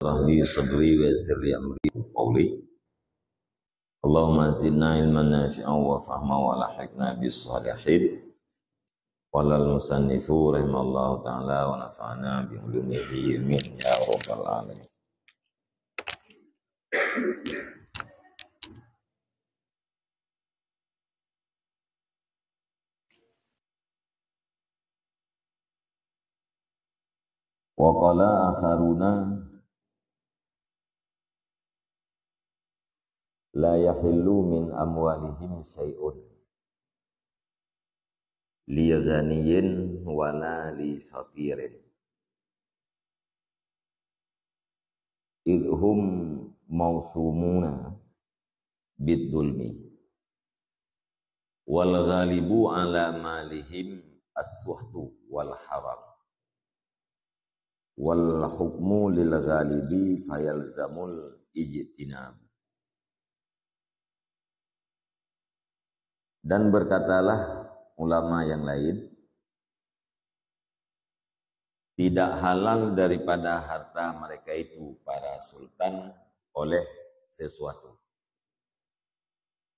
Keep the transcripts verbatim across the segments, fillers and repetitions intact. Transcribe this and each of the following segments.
Shrah li sadri wa yassir li amri wa qawli. Allahumma zidna ilman nafi'an wa fahma wa alhiqna bis shalihin. Qala al musannifu rahimallahu ta'ala wa nafa'na bi ulumihi, amin ya rabbal alamin. Wa qala akharuna la yahillu min amwalihim syai'un li ghaniyin wala li faqirin. Idhum mausumuna bid dulmi. Wal ghalibu ala malihim as-suhtu wal haram. Wal hukmu lil ghalibi fayalzamul ijtinab. Dan berkatalah ulama yang lain, tidak halal daripada harta mereka itu, para sultan, oleh sesuatu.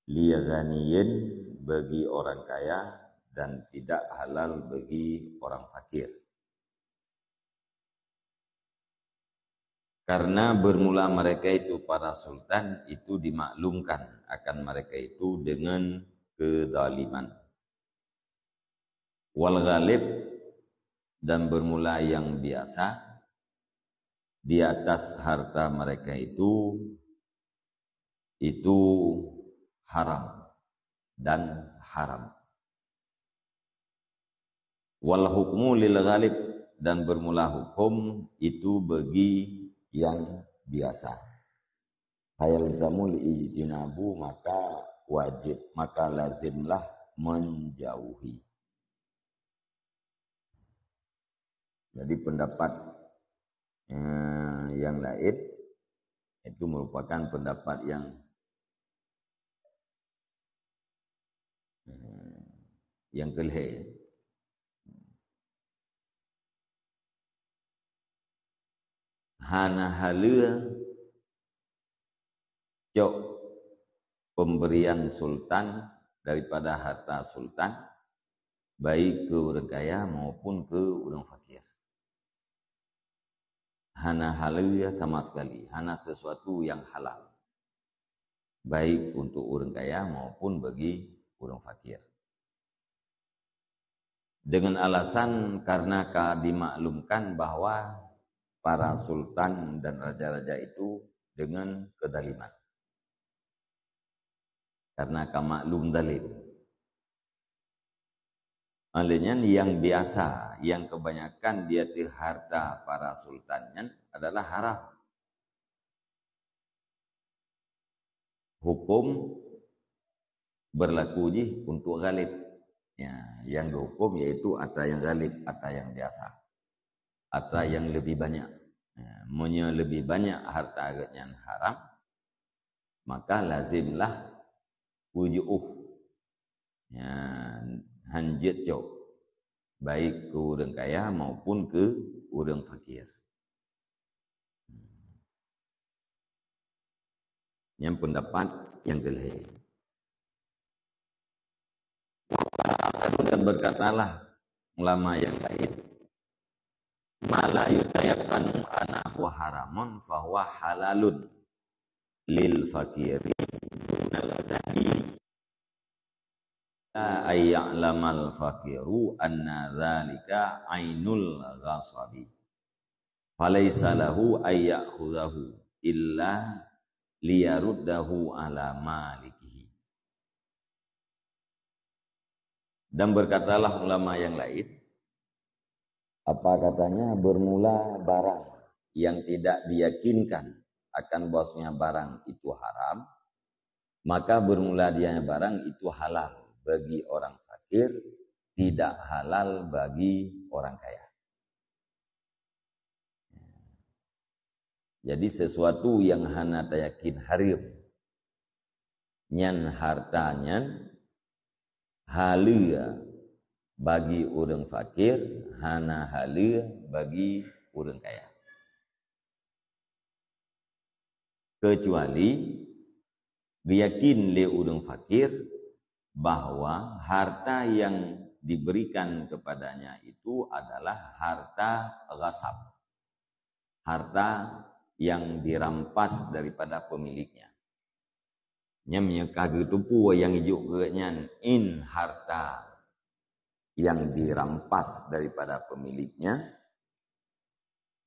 Li ghaniyin, bagi orang kaya, dan tidak halal bagi orang fakir. Karena bermula mereka itu para sultan, itu dimaklumkan akan mereka itu dengan kezaliman. Wal ghalib, dan bermula yang biasa di atas harta mereka itu, itu haram dan haram. Wal hukmu lil ghalib, dan bermula hukum itu bagi yang biasa. Fayalzamul ijtinabu, maka wajib, maka lazimlah menjauhi. Jadi pendapat, eh, yang lain itu merupakan pendapat yang, eh, yang keulhèe. Hana haleue cok pemberian sultan daripada harta sultan, baik keu ureuëng kaya maupun keu ureuëng fakir. Hana haleue sama sekali, hana sesuatu yang halal, baik untuk ureuëng kaya maupun bagi ureuëng fakir. Dengan alasan karena ka dimaklumkan bahwa para sultan dan raja-raja itu dengan kezaliman. Karena ka maklum zalim. Oleh nyan, yang biasa, yang kebanyakan di ateueh harta para sultan nyan adalah haram. Hukum berlaku jih untuk ghalib. Ya, yang dihukum yaitu atra yang ghalib, atra yang biasa, atra yang lebih banyak. Ya, meunyoe lebih banyak harta geuh nyan haram, maka lazimlah peujeuôh. Ya, hanjeuet cok, baik keu ureuëng kaya maupun keu ureuëng fakir. Nyang pendapat nyang keulhèe. Dan berkatalah ulama yang lain, "Ma la yutayaqqanu annahu haramun fahuwa halalun lil fakiri dunal ghani." La ayya'lamal fakiru anna dzalika ainul ghasabi. Falaisa lahu ayya'khudahu illa liyaruddahu ala malikihi. Dan berkatalah ulama yang lain, apa katanya, bermula barang yang tidak diyakinkan akan bahwasanya barang itu haram, maka bermula dia barang itu halal bagi orang fakir, tidak halal bagi orang kaya. Jadi sesuatu yang hana tayakin hareuem, nyan harta nyan haleue bagi ureuëng fakir, hana haleue bagi ureuëng kaya. Kecuali geuyakin lé ureuëng fakir bahwa harta yang diberikan kepadanya itu adalah harta ghasab, harta yang dirampas daripada pemiliknya. Nyan meunyoe ka geuteupeue nyang ijok keu nyan in harta yang dirampas daripada pemiliknya,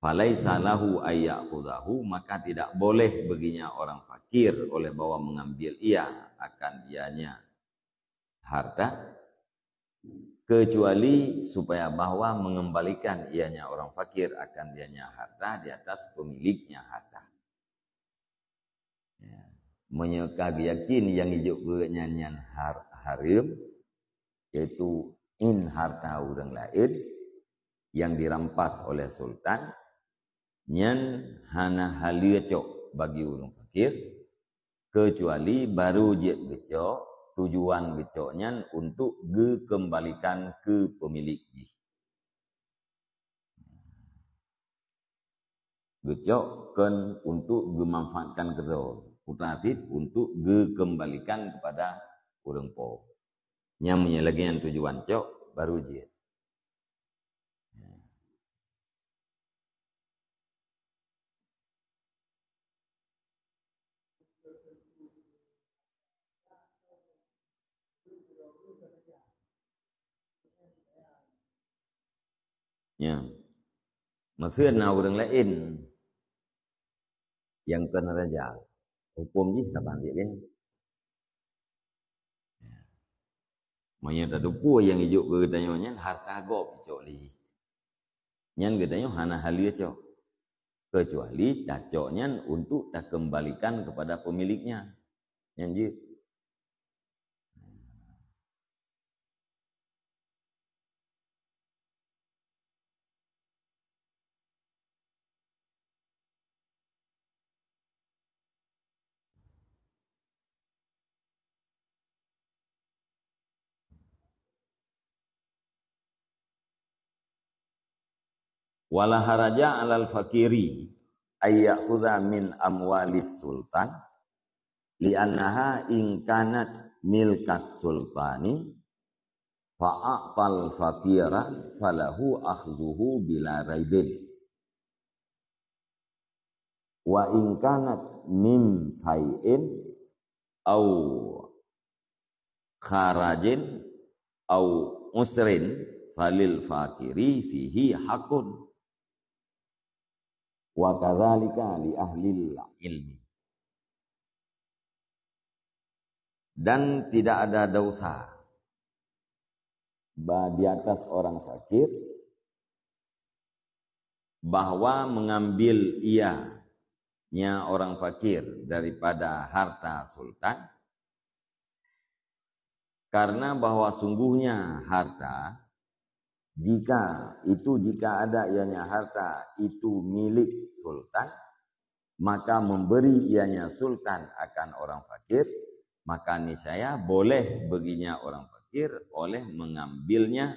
falaisa lahu ayyakhudahu, maka tidak boleh baginya orang fakir oleh bahwa mengambil ia akan ianya harta, kecuali supaya bahwa mengembalikan ianya orang fakir akan ianya harta di atas pemiliknya harta. Ya. Meunyoe ka geuyakin nyang ijok keu nyan nyan har-, hareuem, yaitu in harta ureuëng laén yang dirampas oleh sultan, nyan hana haleue cok bagi ureuëng fakir, kecuali baru jeuet geucok, tujuan geucok nyan untuk geukeumbalikan keu pemilik jih. Geucok kon untuk geumanfaatkan keudroe, putra cit untuk geukeumbalikan kepada ureuëng po. Nyang meunyoe lagée nyan tujuan cok, baru jeuet. Ya. Meusé na ureuëng laén nyang kon raja, huköm jih saban jih kan. Ya. Meunyoe tateupeue nyang ijok keu geutanyoe nyan harta gob icok lé jih. Nyan geutanyoe hana haleue cok. Kecuali tacok nyan untuk takeumbalikan kepada pemiliknya. Nyan jeuet. Wala haraja 'alal fakiri ay ya'khudha min amwalis sultan, li'annaha in kanat milkas sultani fa a'tal fakira falahu akhzuhu bila raibin. Wa in kanat min fai'in au kharajin au usrin falil fakiri fihi hakun. Wa kadzalika li ahlil ilmi. Dan tidak ada dosa ba-, di atas orang fakir bahwa mengambil ia, nya orang fakir, daripada harta sultan, karena bahwa sungguhnya harta, jika itu, jika ada ianya harta itu milik sultan, maka memberi ianya sultan akan orang fakir, maka niscaya boleh baginya orang fakir oleh mengambilnya,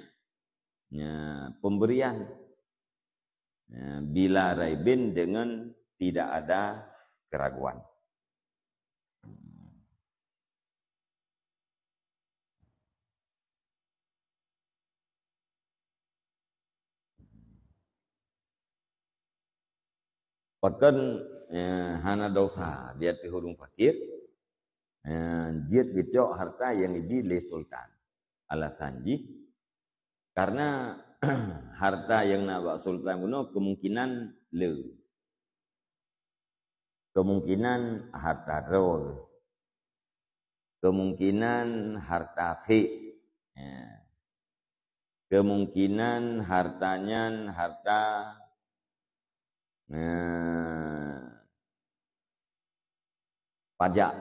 ya, pemberian, ya, bila raibin, dengan tidak ada keraguan. Pakon, eh, hana dosa di ateueh ureuëng fakir, eh, jeuet geucok harta nyang jibi lé sultan. Alasan jih, karena harta nyang na bak sultan bunoe kemungkinan le. Kemungkinan harta droe. Kemungkinan harta fik. Ya. Kemungkinan harta nyan harta, eh, pajak.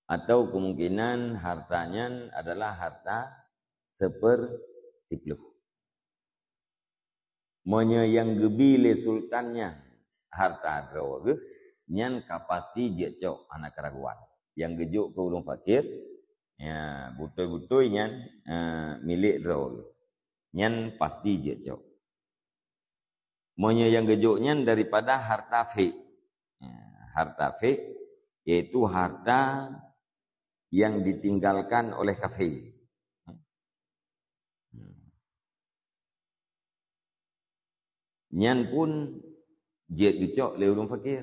Atau kemungkinan harta nyan adalah harta sepersiploh. Meunyoe nyang geubi lé sultan nyan harta droe geuh, nyan ka pasti jeuet cok, hana keuraguan. Nyang geujok keu ureuëng fakir, ya, beutôi-beutôi nyan, eh, milék droe geuh. Nyan pasti jeuet cok. Meunyoe nyang geujok nyan daripada harta fik, Ya, harta fik, yaitu harta yang ditinggalkan oleh kafé. Nyan pun jeuet geucok lé ureuëng fakir.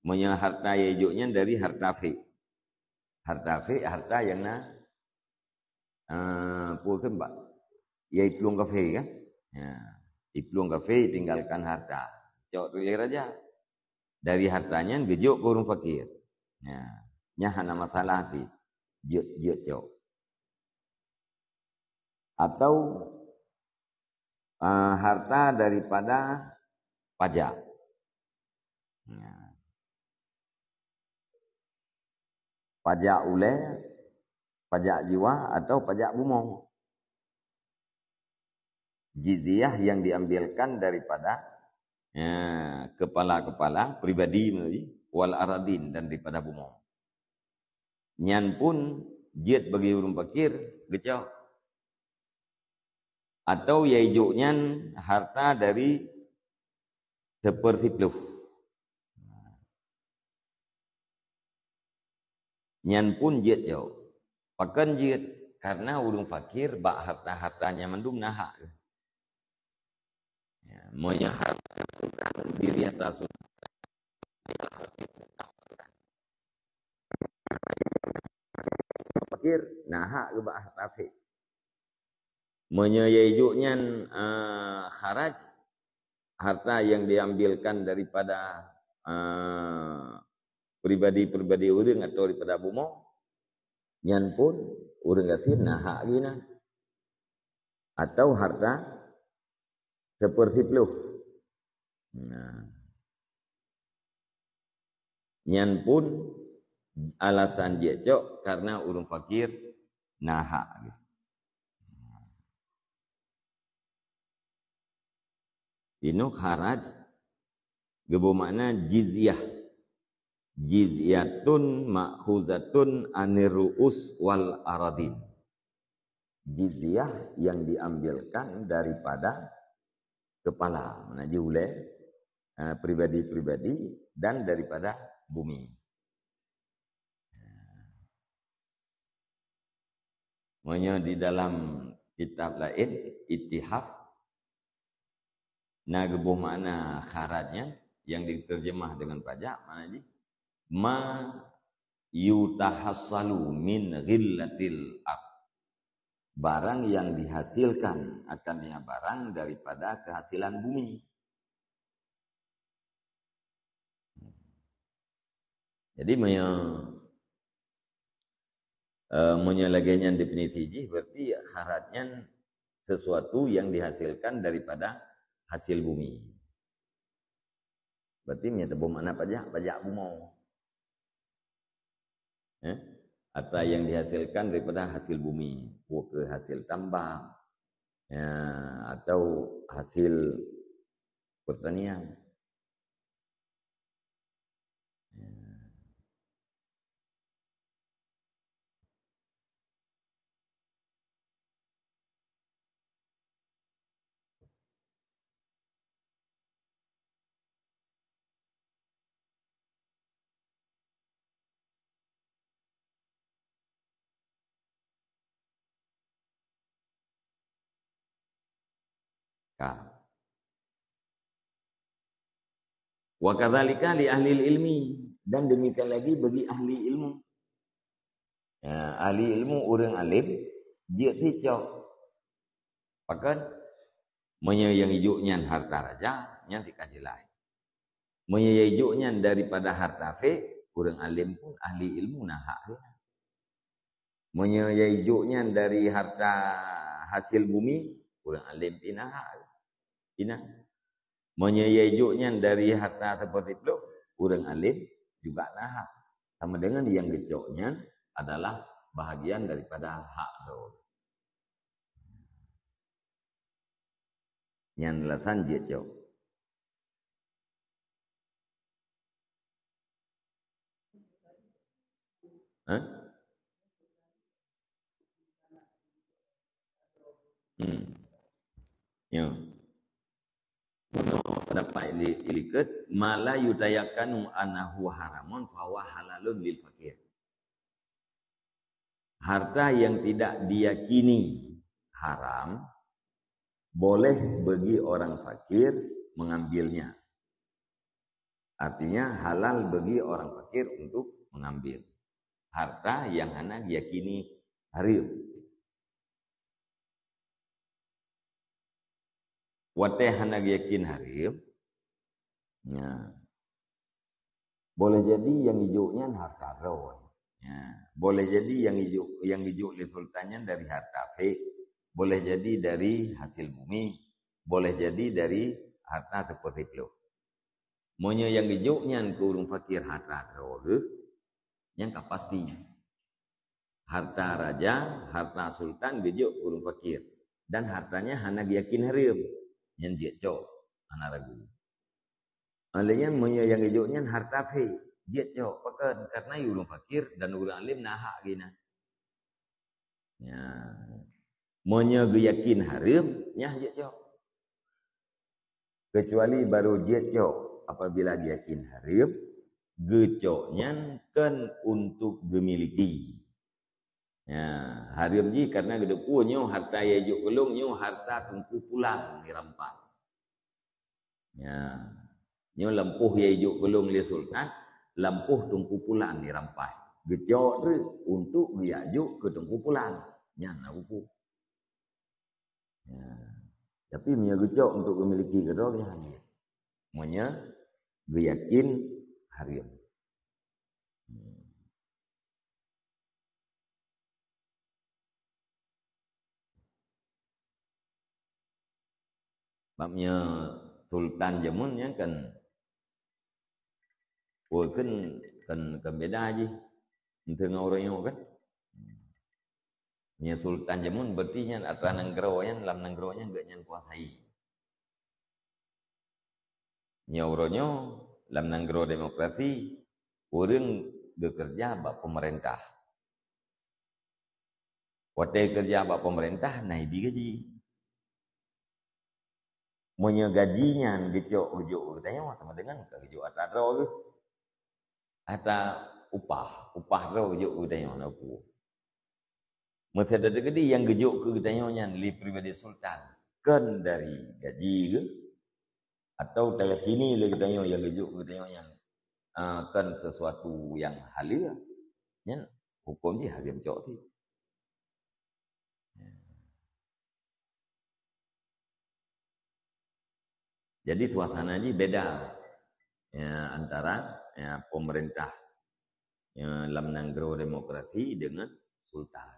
Meunyoe harta nyang ijok nyan dari harta fik. Harta fik, harta nyang na, ah, peue kheun bak? Ya, iplueng kafé kan? Ya. Iplueng kafé tinggalkan harta. Cok lé raja. Dari harta nyan geujok keu ureuëng fakir. Ya. Nyan hana masalah ti. Jeuet, jeuet cok. Atau, ah, harta daripada pajak. Ya. Pajak ulée, pajak jiwa atau pajak bumoe. Jizyah yang diambilkan daripada, ya, kepala-kepala pribadi melalui wal aradin dan daripada bumoe. Nyan pun jeuet bagi ureuëng fakir geucok. Atau nyang ijok nyan harta dari seupeursiplôh. Nyan pun jeuet cok. Pakon jeuet? Karena ureuëng fakir bak harta-harta nyan mandum na hak. Ya, meunyoe harta sudah mandiri atas fakir, na hak geuh bak harta fik. Meunyoe nyang ijok nyan, ah, kharaj, harta yang diambilkan daripada, ah, pribadi-pribadi ureuëng atau daripada bumoe, nyan pun ureuëng gasien na hak geuh na. Atau harta seupeursiplôh. Nah. Nyan pun alasan jeuet cok karena ureuëng fakir na hak geuh. Inoe kharaj geuboh makna jizyah. Jizyatun ma'khuzatun anir ru'us wal aradin. Jizyah yang diambilkan daripada kepala, makna jih ulée, eh, pribadi-pribadi dan daripada bumi. Meunyoe di dalam kitab laén, Itihaf, na geuboh makna kharaj nyan yang diterjemah dengan pajak, makna jih, "Ma yutahassalu min ghillatil ard." Barang yang dihasilkan akan dia barang daripada kehasilan bumi. Jadi, meunyoe, eh, meunyoe lagée nyan definisi jih, berarti kharaj nyan sesuatu yang dihasilkan daripada hasil bumi. Berarti, meunyoe teuboh makna pajak, pajak bumoe. Eh? Harta yang dihasilkan daripada hasil bumi, peue keuh hasil tambang, ya, atau hasil pertanian. Ya. Ka. Wa kadzalika li ahlil ilmi, dan demikian lagi bagi ahli ilmu. Ya, ahli ilmu ureuëng alim, jeuet cok. Pakon? Meunyoe nyang ijok nyan harta raja, nyan tika jeulaih. Meunyoe nyang ijok nyan daripada harta fik, ureuëng alim pun ahli ilmu na hak. Meunyoe nyang ijok nyan dari harta hasil bumi, ureuëng alim pih na hak. Inan. Meunyoe nyang ijok nyan dari harta seupeursiplôh, ureuëng alim juga na hak. Sama dengan nyang geucok nyan adalah bahagian daripada hak droe. Nyan alasan jeuet cok. Hah? Hmm. Ya. Pendapat li-, ilikot, "Ma la yutayakkanu annahu haramun fahuwa halalun lil fakir." Harta yang tidak diyakini haram, boleh bagi orang fakir mengambilnya. Artinya, halal bagi orang fakir untuk mengambil harta yang hana diyakini haram. Watée hana yakin haram, nya, boleh jadi nyang geujok nyan harta droe. Nya, boleh jadi nyang geujok, nyang geujok lé sultan nyan dari harta fik, boleh jadi dari hasil bumi, boleh jadi dari harta siploh-siploh. Meunyoe nyang geujok nyan keu ureuëng fakir harta droe geuh, nyan ka pasti. Harta raja, harta sultan geujok keu ureuëng fakir, dan hartanya hana geuyakén haram, nyan jeuet cok, hana ragu. Oleh nyan, meunyoe nyang geujok nyan harta fik, jeuet cok. Pakon? Karena ureuëng fakir dan ureuëng alim na hak geuh na. Ya. Meunyoe geuyakén haram, nyan jeuet cok. Kecuali baru jeuet cok apabila geuyakén haram, geucok nyan kon untuk geumiliki. Ya, haram jih karena geuteupeue nyoe harta nyang jok keu lôn, nyoe harta Teungku Pulan dirampas. Ya. Nyoe lampôh nyang jok keu lôn lé sultan, lampôh Teungku Pulan dirampas. Geucok treuk untuk geujak jok keu Teungku Pulan. Nyan na buku. Ya. Tapi meunyoe geucok untuk geumiliki keudroe, nyan hana. Meunyoe geuyakén haram. Bab nyoe sultan jameun nyan kan, oh, kan, kan, kan beda jih. Enteuk ngon ureuëng nyoe kan. Nyoe sultan jameun berarti nyan atra nanggroe nyan, lam nanggroe nyan geuh nyan kuasai. Nyoe uroe nyoe lam nanggroe demokrasi, ureuëng geukeureuja bak peumeurintah. Watée keureuja bak peumeurintah na ibi gaji. Meunyoe gaji nyan geucok geujok geutanyoe sama dengan ka geujok atra droe geuh. Atra upah, upah droe geujok geutanyoe na peue. Meusidroe teukeudi nyang geujok keu geutanyoe nyan lé pribadi sultan kon dari gaji geuh, atau tayakini lé geutanyoe nyang geujok keu geutanyoe nyan, ah, kon sesuatu nyang haleue, nyan huköm jih haram cok sit. Jadi suasana jih beda, ya, antara, ya, pemerintah, ya, lam nanggroe demokrasi dengan sultan.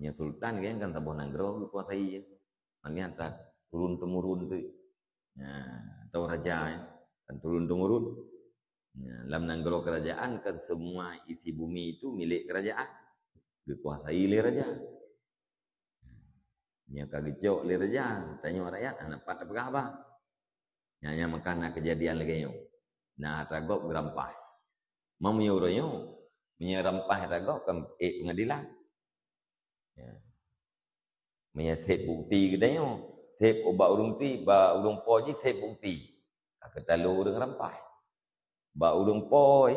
Ya, sultan kan, kan saboh nanggroe geukuasai, ya. Maknanya atra turun temurun tu. Ya, atau raja, ya, kan turun temurun. Ya, lam nanggroe kerajaan kan semua isi bumi itu milik kerajaan. Geukuasai lé raja. Nyoe ka geucok lé raja, tanyoe rakyat hana pat tapeugah haba. Nyan, nyan maka na keujadian lagée nyoe. Na atra gob geurampah. Meunyoe uroe nyoe, meunyoe rampah atra gob kan ék peungadilan. Ya. Meunyoe sép bukti geutanyoe, sép ubak ureuëng ti, bak ureuëng po jih sép bukti. Ka keutalo ureuëng rampah. Bak ureuëng po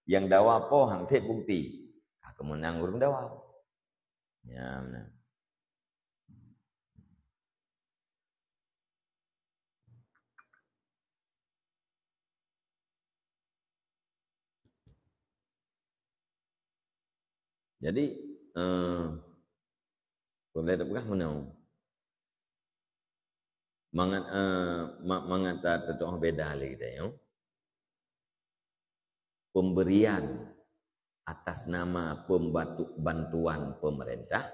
nyang dawa po han sép bukti. Ka keumeunang ureuëng dawa. Ya, meunan. Jadi, eh, boleh tapeugah meunoe. Mangat, eh, ma-, mangat ta-, tatu'oh beda lé geutanyoe. Pemberian atas nama pembatu-, bantuan pemerintah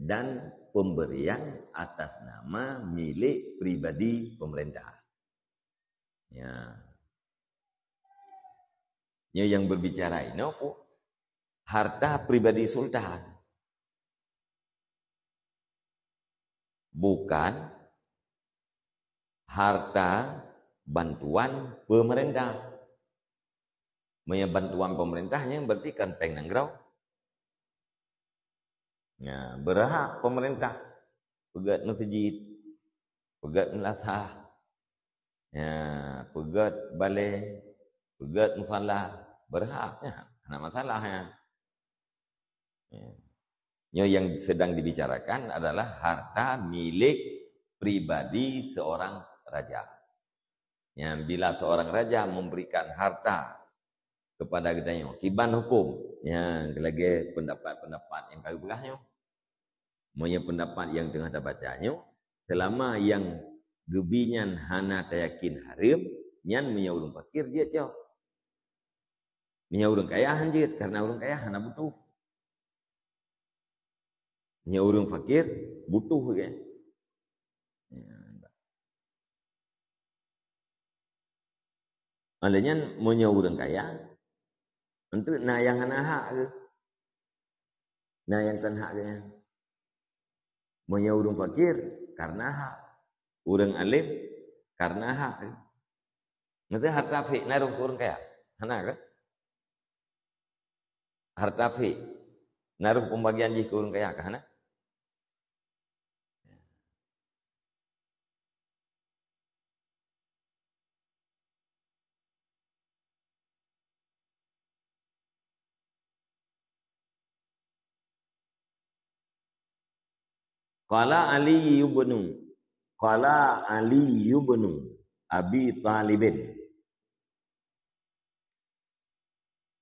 dan pemberian atas nama milik pribadi pemerintah. Ya. Nyoe nyang berbicara inoe peue? Harta pribadi sultan. Bukan harta bantuan pemerintah. Meunyoe bantuan pemerintah nyan berarti kan péng nanggroe. Nah, beurhak pemerintah peugét meuseujid, peugét meulasah, ya, peugét balée, peugét musala, beurhak, ya, hana masalah, ya. Ya. Nyoe yang sedang dibicarakan adalah harta milik pribadi seorang raja. Ya, bila seorang raja memberikan harta kepada geutanyoe, kiban hukum, ya, lagée pendapat-pendapat nyang ka geupeugah nyoe. Meunyoe pendapat nyang teungoh tabaca nyoe, selama nyang geubi nyan hana tayakin hareuem, nyan meunyoe ureuëng fakir jeuet cok. Meunyoe ureuëng kaya han jeuet, karena ureuëng kaya hana butuh. Meunyoe ureuëng fakir butuh, kan? Ya. Oleh nyan, meunyoe ureuëng kaya, enteuk na nyang hana hak keuh. Na nyang kon hak geuh nyan. Meunyoe ureuëng fakir, karena hak. Ureuëng além, karena hak keuh. Maksudnya harta fik na rôh keu ureuëng kaya? Hana keuh? Harta fik, na rôh pembagian jih keu ureuëng kaya kah na? Qala Ali ibnu, qala Ali ibnu Abi Talibin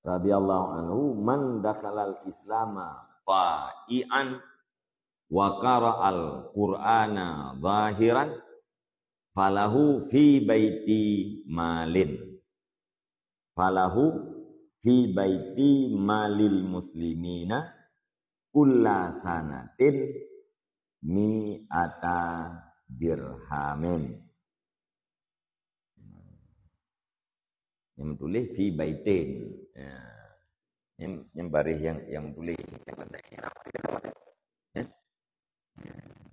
radhiyallahu anhu, "Man dakhalal Islama ta'ian wa qara'al Qur'ana zahiran, falahu fi baiti malin. Falahu fi baiti malil muslimina kulla sanatin mi'ata dirhamin." Nyang meutuléh fi baitin. Ya. Nyang, nyang baréh nyang, nyang meutuléh. Ya.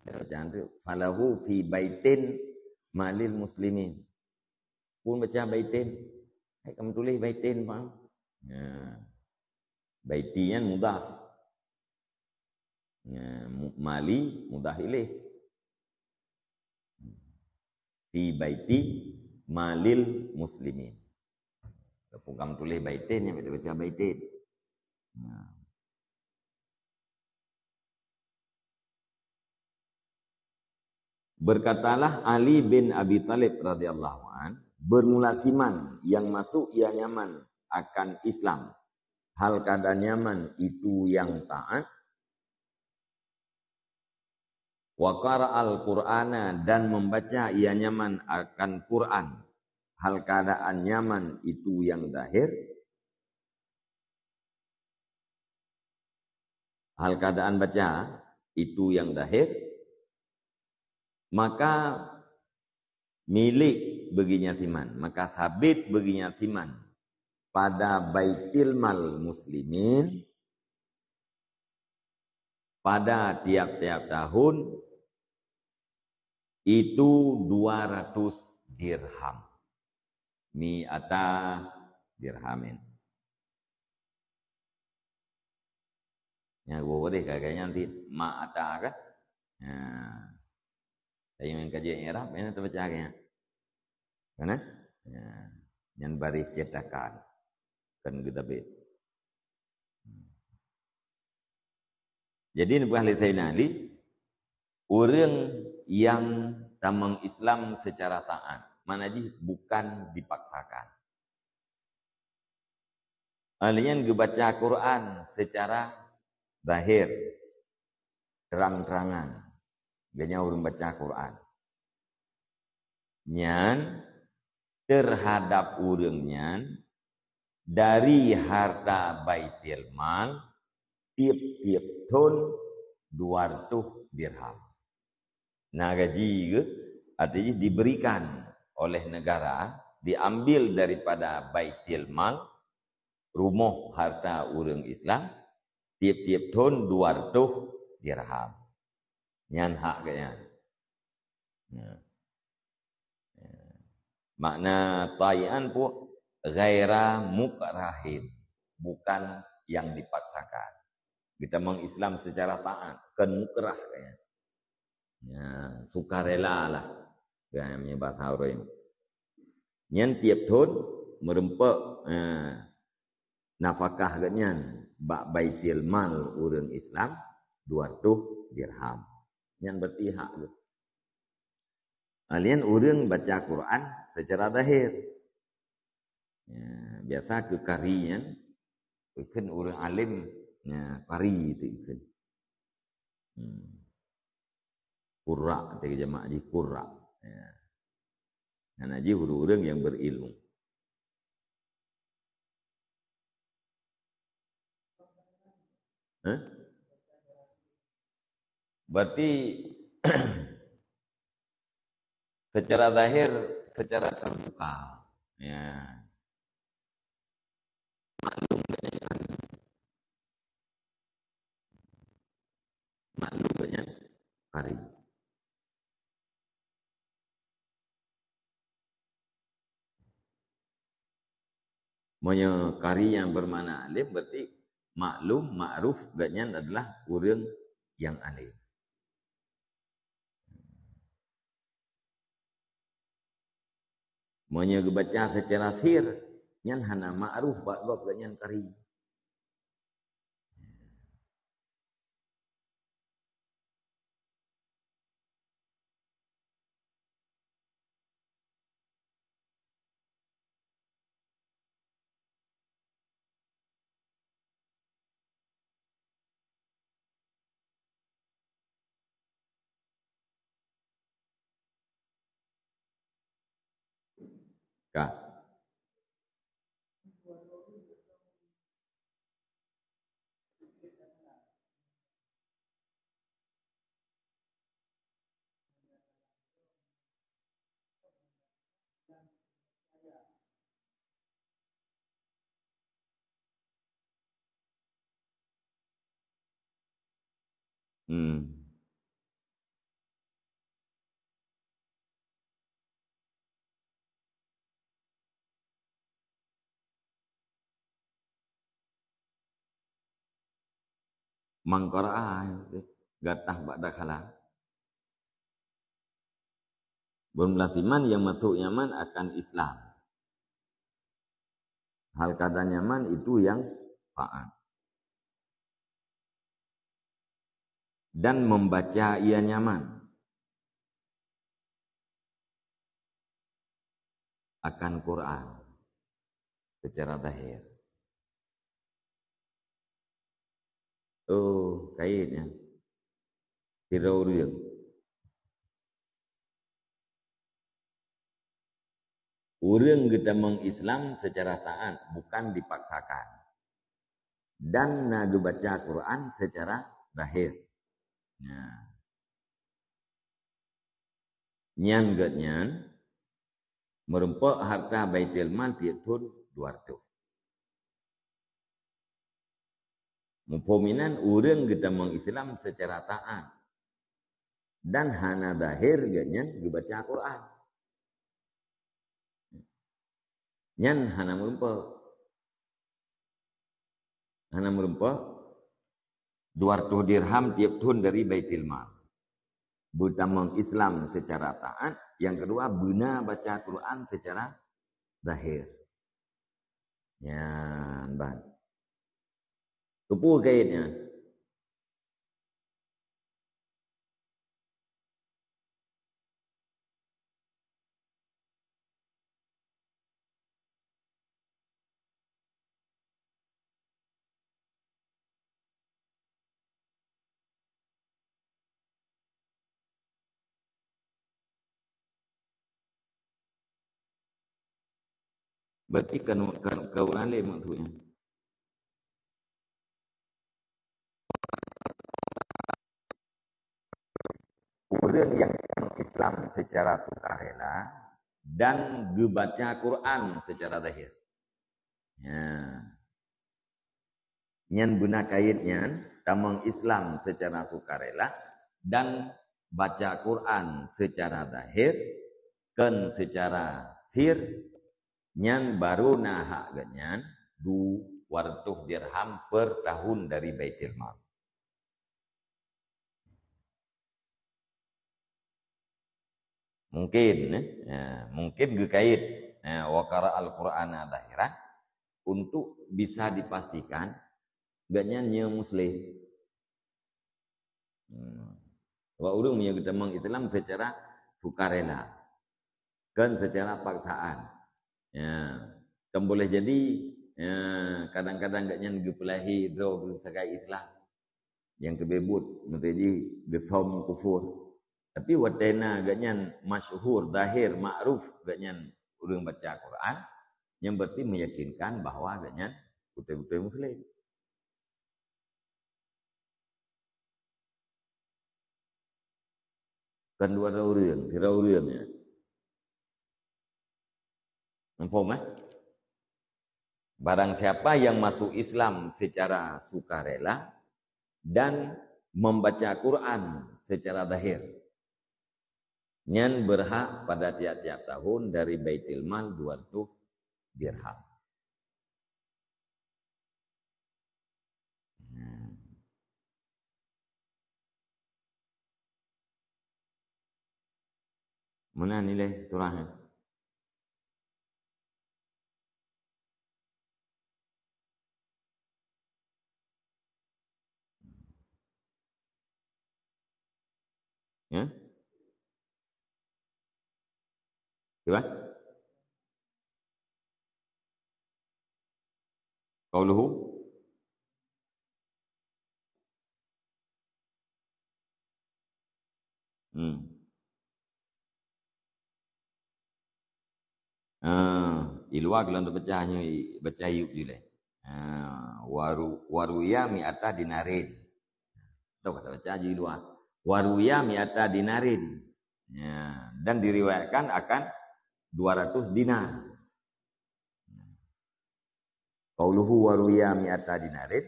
Bacaan tu, "Falahu fi baitin malil muslimin." Pun baca baitin. Hai ka meutuléh baitin, paham? Ya. Baiti nyan mudhaf. Ya, mu-, mali mudhaf ilaih. Fi baiti malil muslimin. Peugam tuléh baitin, nyan baca baitin. Nah. Berkatalah Ali bin Abi Thalib radhiyallahu an, bermula siman yang masuk ia nyaman akan Islam. Hal kada nyaman itu yang taat, wa qara'al Qur'ana, dan membaca ia nyaman akan Quran. Hal keadaan nyaman itu yang zahir, hal keadaan baca itu yang zahir, maka milik bagi nyan siman, maka sabit bagi nyan siman pada baitil mal muslimin pada tiap-tiap tahun itu dua ratus dirham. Mi'ata dirhamin. Nyang gurée ka gaya nyan ti mi'ata kan? Nah. Tapi nyang kaji i'rab, nyan tabaca gaya. Kan, eh? Ya. Nyan baréh cetakan. Kan geutabét. Jadi, neupeugah lé Saidina Ali, ureuëng nyang tamong Islam secara taat, makna jih bukan dipaksakan. Ahli nyan geubaca Quran secara zahir, terang-terangan. Geuhnyan ureuëng baca Quran. Nyan, terhadap ureuëng nyan, dari harta baitil mal, tiep-tiep thon dua ratus dirham. Na gaji geuh, artinya diberikan oleh negara, diambil daripada baitil mal, rumoh harta ureuëng Islam, tiep-tiep thon dua ratus dirham. Nyan hak geuhnyan. Nah. Makna ta'ian pun ghaira mukrahin, bukan yang dipaksakan. Geutamong Islam secara taat, kon mukrah geuhnyan. Ya, sukarela lah. Kan, meunyoe basa ureuëng. Nyan tieb thon meureumpok, eh, nafakah geuhnyan bak baitil mal ureuëng Islam dua ratus dirham. Nyan berarti hak geuh. Alien ureuëng baca Quran secara zahir. Ya, biasa keu kari nyan, ikheun ureuëng alim, ya, kari itu ikheun. Hmm. Qurra, teuka jamak jih qurra. Ya. Hana jih ureuëng-ureuëng nyang berilmu. Hah? Berarti secara zahir, secara terbuka. Ya. Maklum banyak kari. Maklum banyak kari. Meunyoe kari nyang bermakna alim, berarti maklum, ma'ruf, gobnyan adalah ureuëng nyang alim. Meunyoe geubaca secara sir, nyan hana ma'ruf bak gob gobnyan kari. Ka. Hmm. Mangkara gatah bak dakhala. Beumeulah siman nyang masuk nyaman akan Islam. Hal kada nyaman itu yang taat. Dan membaca ia nyaman akan Quran secara zahir. Oh, kait nyan. Sidroe ureuëng. Ureuëng geutamong Islam secara taat, bukan dipaksakan. Dan na geubaca Quran secara zahir. Nah. Nyan gobnyan meureumpok hareuta Baitul Mal tieb thon dua ratus. Muphom inan ureuëng geutamong Islam secara taat dan hana zahir gobnyan geubaca Quran. Nyan hana meureumpok. Hana meureumpok, dua ratus dirham tieb thon dari Baitul Mal. Beutamong Islam secara taat, yang kedua beuna baca Quran secara zahir. Nyan ban. Keupeue kait nyan? Berarti kan, kan, ka ureuëng alim maksudnya. Ureuëng nyang Islam secara sukarela dan geubaca Quran secara zahir. Ya. Nyan beuna kait nyan, tamong Islam secara sukarela dan baca Quran secara zahir, kon secara sir, nyan baru na hak gobnyan dua ratus dirham per tahun dari Baitul Mal. Mungkin, eh, ya, mungkin geukait, ya, wa qara'al Qur'ana zahiran untuk bisa dipastikan gobnyan nyoe muslim. Hmm. Sebab ureuëng meunyoe geutamong Islam secara sukarela, kon secara paksaan. Ya. Kan boleh jadi, ya, kadang-kadang gobnyan geupeulahé droe geuh sagai Islam. Nyang keubeuet, maksud jih geusöm kufur. Tapi watée na gobnyan masyhur, zahir, ma'ruf gobnyan ureuëng baca Quran, nyan berarti meyakinkan bahwa gobnyan beutôi-beutôi muslim. Kan dua ureuëng, sidroe ureuëng, ya. Muphom, eh? Barang siapa yang masuk Islam secara sukarela dan membaca Quran secara zahir, nyan berhak pada tiap-tiap tahun dari Baitul Mal dua ratus dirham. Nah. Meunan nilai surah nyan. Ya? Coba. Qauluhu. Hmm. Ah, i luwa keu lôn peucah nyoe, i-, baca yub jih lé. Ah, waru-, waruya mi'ata dinarin. Tau ka tabaca jih i luwa. Waruya mi'ata dinarin. Ya, dan diriwayatkan akan dua ratus dinar. Qauluhu waruya mi'ata dinarin,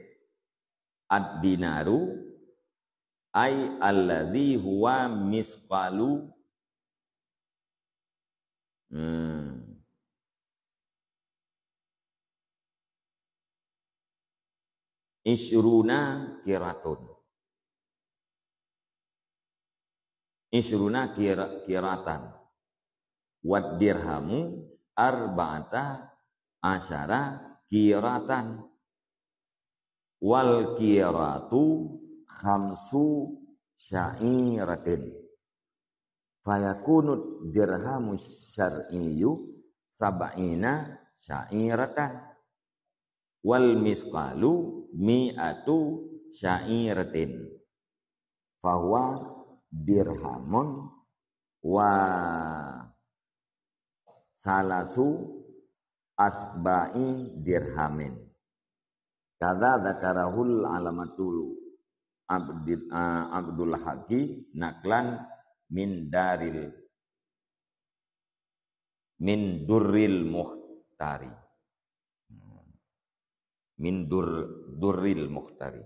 ad-dinaru, ai alladzi huwa misqalu, hmm, isyruna qiratun. Isyruna qira-, qiratan. Wad dirhamu arba'ata asyara qiratan. Wal qiratu khamsu sya'iratin. Fayakunu dirhamu syar'iyyu sab'ina sya'iratan. Wal misqalu mi'atu sya'iratin. Fahuwa dirhamun wa salasu asba'i dirhamin. Kadza dzakarahul alamatul Abdil-, ah, Abdul Haqi naqlan min daril, min durril muhtari. Min dur-, durril muhtari.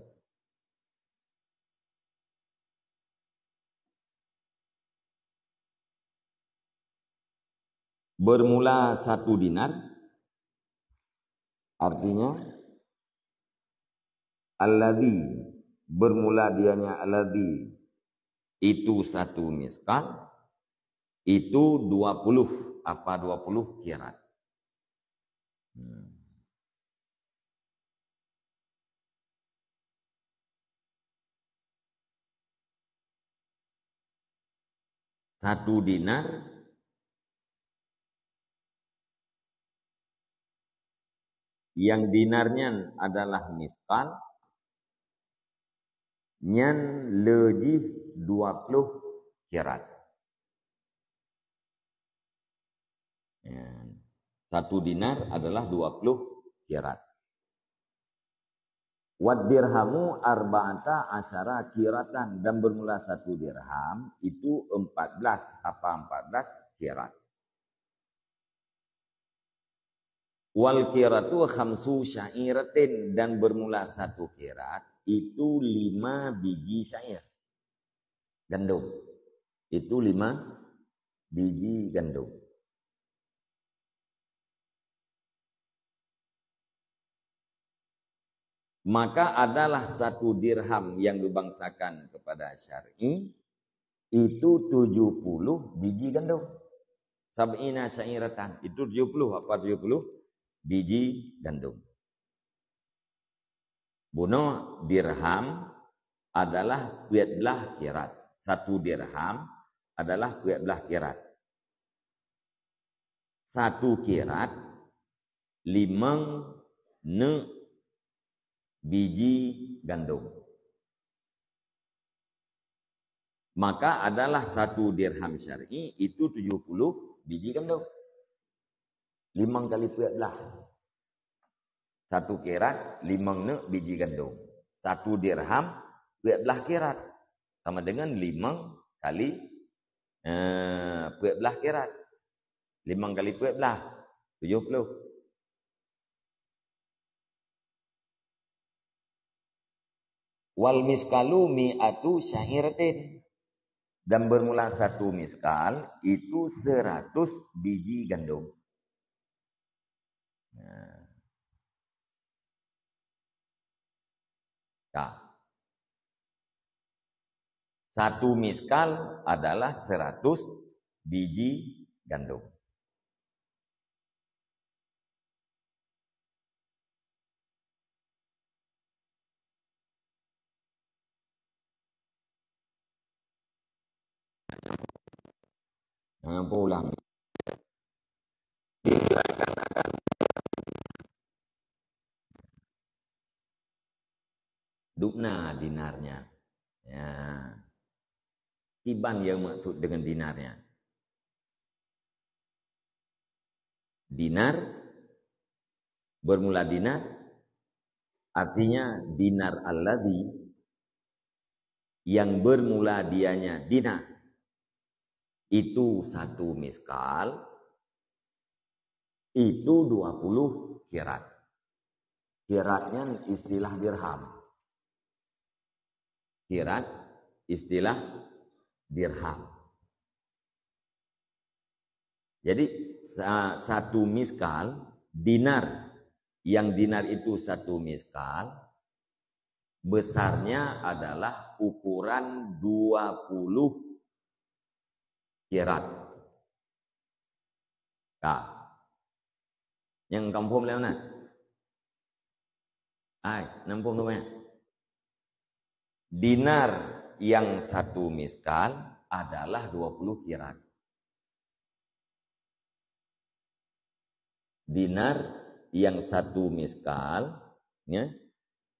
Bermula satu dinar, artinya, alladzi, bermula dianya alladzi, itu satu miskal, itu dua puluh apa dua puluh kirat. Hmm. Satu dinar, yang dinar nyan adalah miskal, nyan le jih dua puluh kirat. Ya. Satu dinar adalah dua puluh kirat. Wad dirhamu arba'ata asyara kiratan, dan bermula satu dirham itu empat belas apa empat belas kirat. Wal kiratu khamsu sya'iratin, dan bermula satu kirat itu lima biji syair. Gandum. Itu lima biji gandum. Maka adalah satu dirham yang geubangsakan kepada syar'i, itu tujuh puluh biji gandum. Sab'ina sya'iratan, itu tujuh puluh, apa tujuh puluh biji gandum. Bunoe dirham adalah peuet blah kirat. Satu dirham adalah peuet blah kirat. Satu kirat limong neuk biji gandum. Maka adalah satu dirham syar'i itu tujuh puluh biji gandum. Limong kali peuet blah. Satu kirat limong neuk biji gandum. Satu dirham peuet blah kirat. Sama dengan limong kali, eh, peuet blah kirat. Limong kali peuet blah, tujuh puluh. Wal miskalu mi'atu sya'iratin. Dan bermula satu miskal itu seratus biji gandum. Nah. Nah. Satu miskal adalah seratus biji gandum. Jangan pulang. Dubna dinarnya. Ya. Kiban nyang maksud dengan dinarnya. Dinar, bermula dinar, artinya dinar alladzi, yang bermula dianya dinar, itu satu miskal, itu dua puluh kirat. Kirat nyan istilah dirham. Kirat istilah dirham. Jadi, sa-, satu miskal, dinar, yang dinar itu satu miskal, besarnya adalah ukuran dua puluh kirat. Ka. Nyang kampung lewat mana? Ai, nampung tu banyak. Dinar yang satu miskal adalah dua puluh kirat. Dinar yang satu miskal, ya,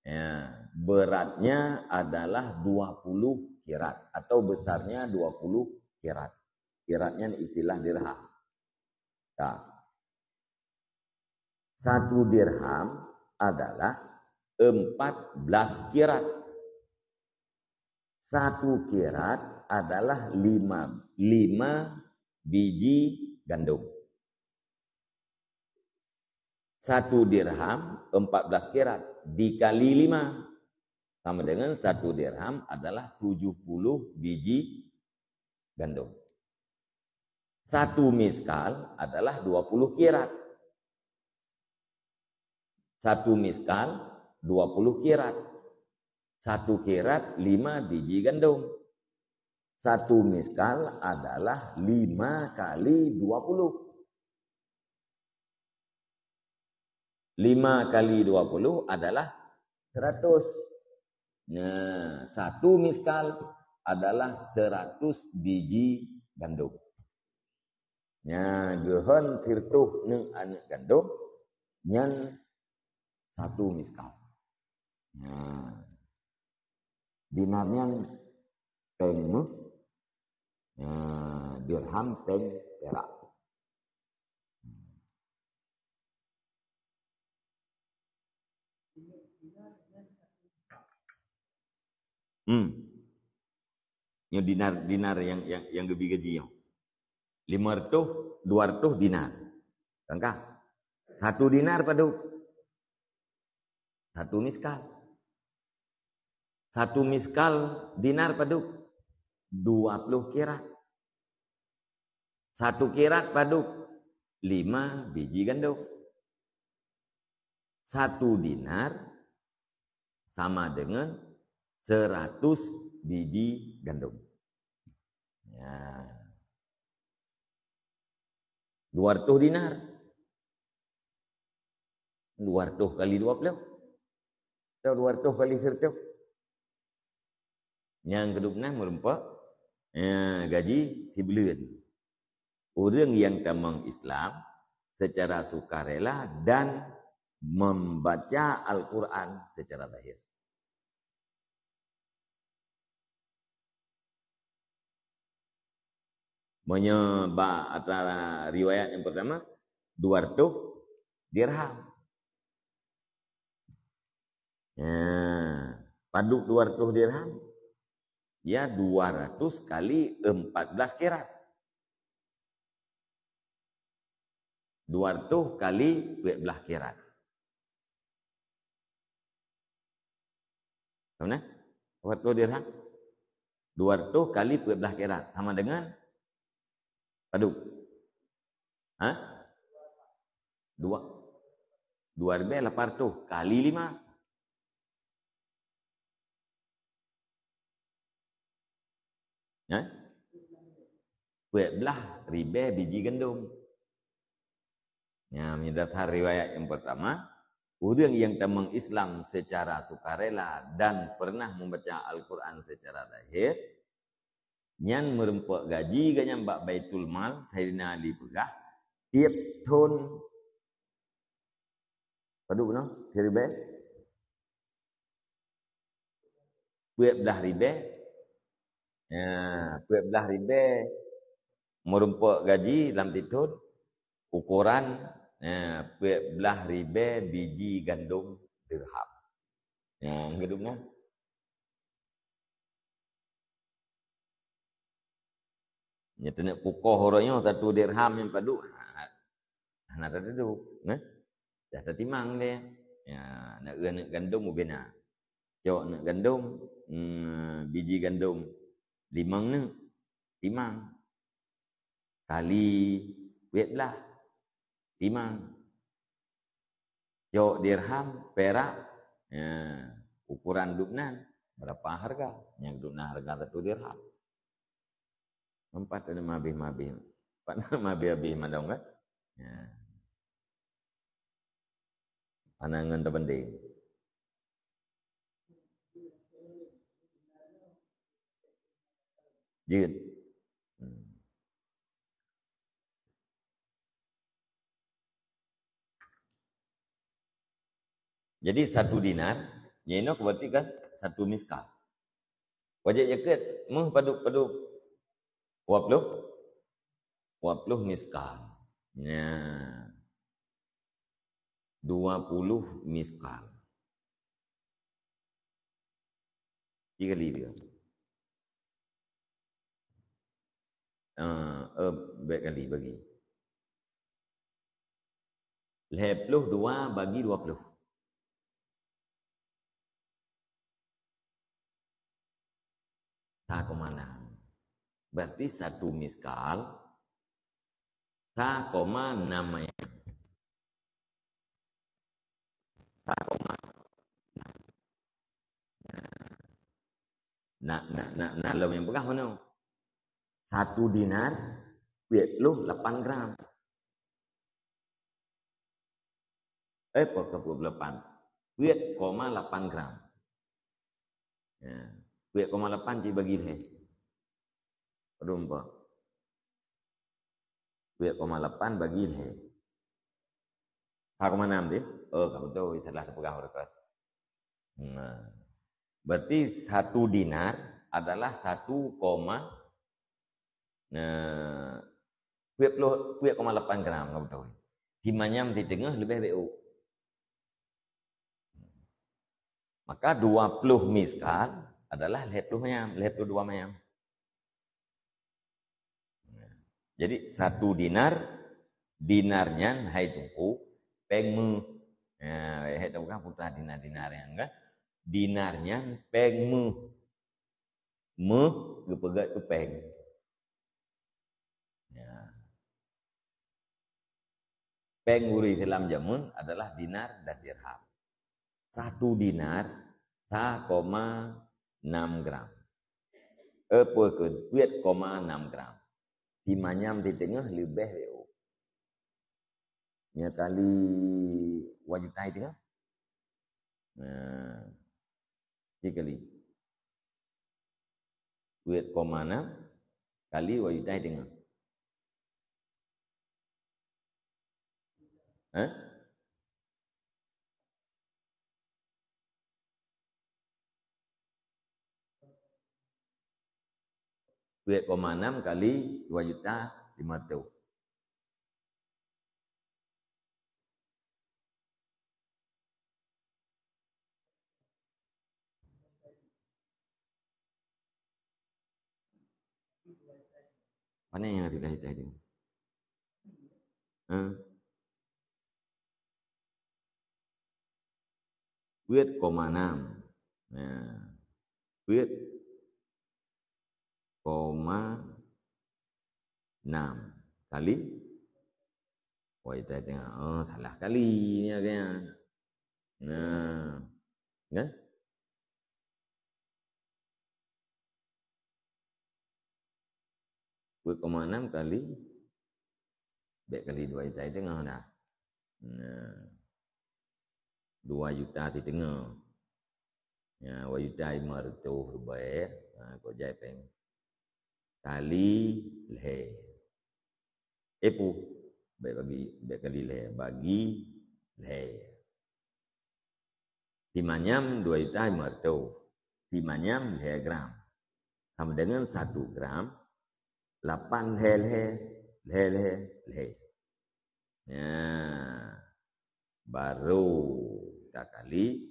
ya, beratnya adalah dua puluh kirat atau besarnya dua puluh kirat. Kiratnya istilah dirham. Nah, satu dirham adalah empat belas kirat. Satu kirat adalah lima, lima biji gandum. Satu dirham empat belas kirat dikali lima, sama dengan satu dirham adalah tujuh puluh biji gandum. Satu miskal adalah dua puluh kirat. Satu miskal dua puluh kirat. Satu kirat lima biji gandum. Satu miskal adalah lima kali dua puluh. Lima kali dua puluh adalah seratus. Nah, satu miskal adalah seratus biji gandum. Nya, geuhon siratoh neuk aneuk gandom, nyan satu miskal. Nya, dinar nyan péng meuh, nya, dirham péng pirak. Hmm. Nyoe dinar, dinar nyang, nyang, nyang geubi gaji nyoe. Lima reutôh, dua reutôh dinar. Kan ka? Satu dinar padub? Satu miskal. Satu miskal dinar padub? Dua ploh kirat. Satu kirat padub? Lima biji gandom. Satu dinar sama dengan seratus biji gandom. Ya. Dua ratus dinar. Dua ratus kali dua puluh. Atau dua ratus kali seratus. Nyang keudroe na meurumpok, ya, gaji sibuleuen. Ureuëng nyang tamong Islam secara sukarela dan membaca Al-Quran secara zahir. Meunyoe bak atra riwayat nyang pertama, dua ratus dirham. Nah, padub dua ratus dirham? Ya, dua ratus kali empat belas kirat. Dua ratus kali peuet blah kirat. Sama na? Dua ratus dirham. Dua ratus kali peuet blah kirat sama dengan padub? Ha? Dua, dua ribèe lapan ratus kali lima. Eh? Peuet blah ribèe biji gandom. Nyan, meunyoe dasar riwayat nyang pertama, ureuëng nyang tamong Islam secara sukarela dan pernah membaca Al-Quran secara zahir, nyan meurumpok gaji gobnyan bak Baitul Mal, Saidina Ali peugah, tiep thon, padub bunoe? Siribèe? Peuet blah ribèe. Ya, peuet blah ribèe meurumpok gaji lam tiep thon, ukuran, ya, peuet blah ribèe biji gandom dirham. Ya, keudroe na. Nyan teuneuk pukoh uroe nyoe satu dirham nyan padub, ha, hana tateuduek, nah. Dah tatimang lé. Ya, na eu aneuk gandom ubena. Cok aneuk gandom, hmm, biji gandom limong neuk, timang. Kali peuet blah, timang. Cok dirham, perak, ya, ukuran dub nan, berapa harga? Nyang dub nan harga satu dirham. Empat ada mabih-mabih. Empat ada mabih-mabih madong kan? Ya. Pandangan terbanding. Jeuet. Hmm. Jadi satu dinar, nyan inoe berarti kan satu miskal. Wajéb jakeuet meuh padub-padub? Dua puluh? Dua puluh miskal. Nah. Dua puluh miskal. Tiga kali tiga. Ah, eh, bèk kali bagi. Lhèe ploh dua bagi dua ploh. Sa koma nam. Berarti satu miskal sa koma nam mayam. Sa koma nam. Nah, nah, nah, nah, lom nyang peugah meunoe. Satu dinar peuet ploh lapan gram. Eh, peuet koma lapan. Peuet koma lapan gram. Ya. Peuet koma lapan cit bagi lhèe. Padum peuet? Peuet koma lapan bagi lhèe. Sa koma nam teuh? Oh, ka beutôi, salah teupeugah baroe. Nah. Berarti satu dinar adalah satu koma, nah, peuet ploh, peuet koma lapan gram, ka beutôi. Simanyam siteungoh leubeh beu. Maka dua ploh miskal adalah lhèe ploh mayam, lhèe ploh dua mayam. Jadi satu dinar, dinar nyan hai Teungku, péng meuh. Nah, hai Teungku kan putra dinar-dinar nyan kan. Dinar nyan péng meuh. Meuh geupeugah keu péng. Ya. Péng ureueng Islam jameun adalah dinar dan dirham. Satu dinar sa koma nam gram. Eh, peue kheun, peuet koma nam gram. Simanyam di teungoh leubeh lé u. Nyoe kali dua juta di teungoh. Nah, cit kali. Peuet koma nam kali dua juta di teungoh. Hah? Peuet koma nam kali dua juta lima ratus. Mana yang tidak kita itu? Hah? Peuet koma nam. Nah, peuet koma nam kali. Wah, kita tengok. Oh, salah kali ni agaknya. Nah, kan? Peuet koma nam kali, bèk kali dua juta siteungoh dah. Nah, dua juta siteungoh. Ya, dua juta lima ratus ribèe, ha, kok jai péng. Kali lhèe. Eh, pu, bèk bagi, bèk kali lhèe, bagi lhèe. Simanyam dua juta lima ratus. Simanyam lhèe gram. Sama dengan satu gram, lapan lhèe lhèe, lhèe lhèe, lhèe. Nah, baru takali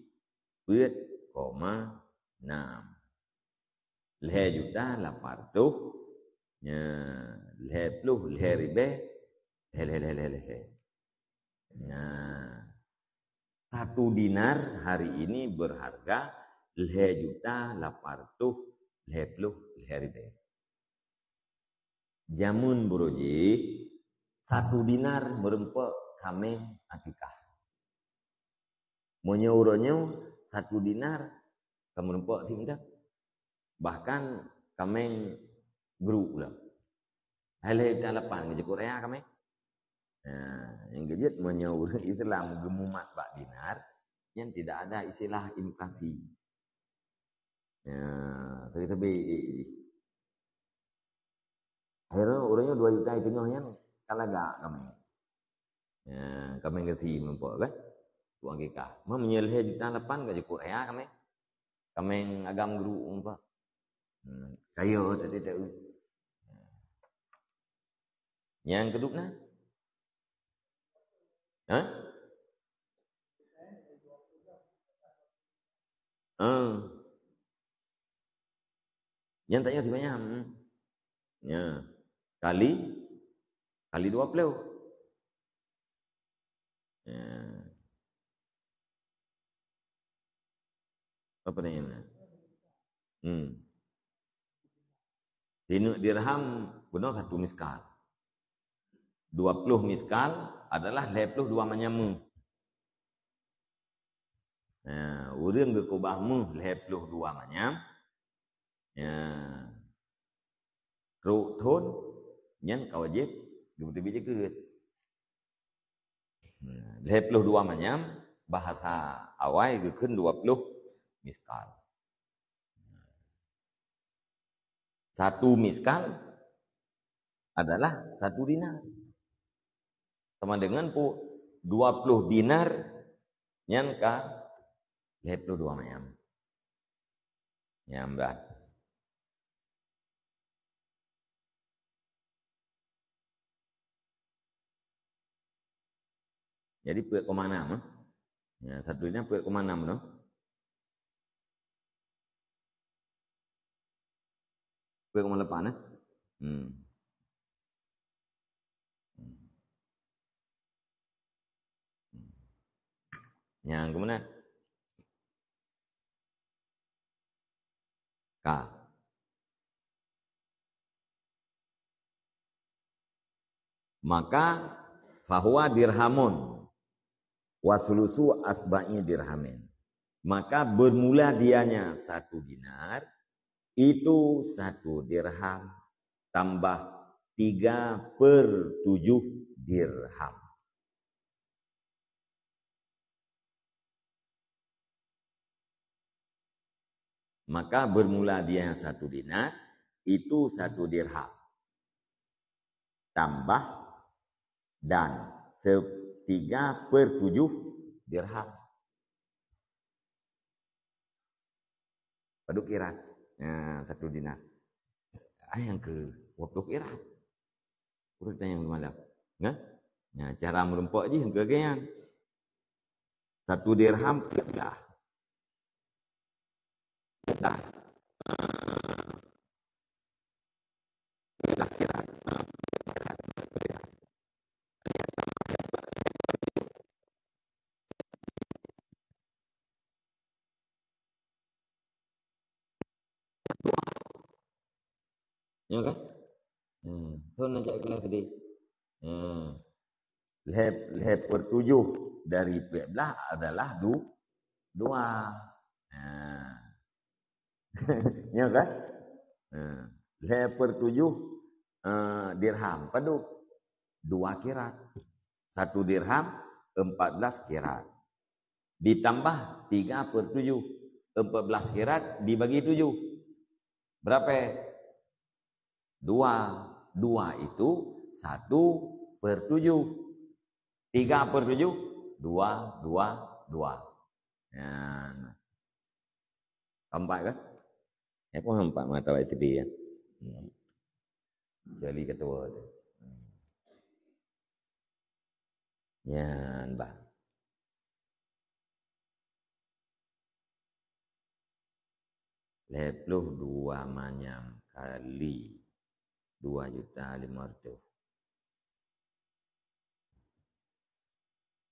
peuet koma nam. Lhèe juta lapan ratus, nya, lhèe ploh lhèe ribèe, lhèe, lhèe, lhèe, lhèe, lhèe. Nah, satu dinar hari ini berharga lhèe juta lapan ratus lhèe ploh lhèe ribèe. Jameun buroe jih, satu dinar meureumpok kaméng akikah. Meunyoe uroe nyoe, satu dinar ka meureumpok siat mita. Bahkan kaméng gru lom. Hai lhèe juta lapan ka jikuk raya kaméng. Nah, nyang keujeuet meunyoe ureueng Islam geumumat bak dinar, nyan tidak ada istilah inflasi. Ya, sabe-sabe. Akhirnya, ureueng nyoe dua juta siteungoh nyan ka lagak kaméng. Ya, kaméng geusie meureumpok kan? Tuan kikah. Meunyoe lhèe juta lapan ka jikuk raya kaméng. Kaméng agam gru meureumpok. Hmm, kaya tadi tak. Nyang keudua na? Hah? Ah. Nyan tak payah simanyam. Ya. Kali, kali dua puluh. Ya. Apa ni? Hmm. Sineuk dirham bunoe satu miskal. Dua puluh miskal adalah lhèe ploh dua manyam meuh. Nah, ureueng geukubah meuh lhèe ploh dua manyam, ya, trok thon, nyan ka wajéb geupeuteubit jakeuet. Nah, lhèe ploh dua manyam, bahasa awai geukheun dua puluh miskal. Satu miskal adalah satu dinar. Sama dengan pu-, dua puluh dinar nyan ka lhèe ploh dua manyam. Nyam dah. Jadi, peuet koma nam, eh. Ya, satu dinar peuet koma nam tu. Peuet koma lapan, eh. Hmm. Hmm. Hmm. Nyang keumeuna? Ka. Maka, fahuwa dirhamun wa sulusu asba'i dirhamin. Maka bermula dianya satu dinar, Itu satu dirham tambah tiga per tujuh dirham. Maka bermula dia satu dinar, itu satu dirham. Tambah dan se-, tiga per tujuh dirham. Padub kirat? Nah, satu dinar. Ah, nyang keu dua ploh kirat. Ureueng tanyong malam. Nah, nah, cara meurumpok jih keu lagèe nyan. Satu dirham tiga belas. Dah. Dah kirat. Ya kan? Hmm. So, nak cak kelas tadi. Hmm. Lhèe, lhèe per tujuh dari empat belas adalah du-, dua. Nah. Ya kan? Nah. Lhèe per tujuh, eh, dirham. Padub? Dua kirat. Satu dirham, empat belas kirat. Ditambah tiga per tujuh. Empat belas kirat dibagi tujuh. Berapa? Dua. Dua itu satu per tujuh. Tiga per tujuh, dua, dua, dua. Nah, empat kan? Eh, pun empat mata baik sedih ya. Hmm. Kecuali ketua tu. Hmm. Nyan bah. Lhèe ploh dua manyam kali dua juta lima ratus.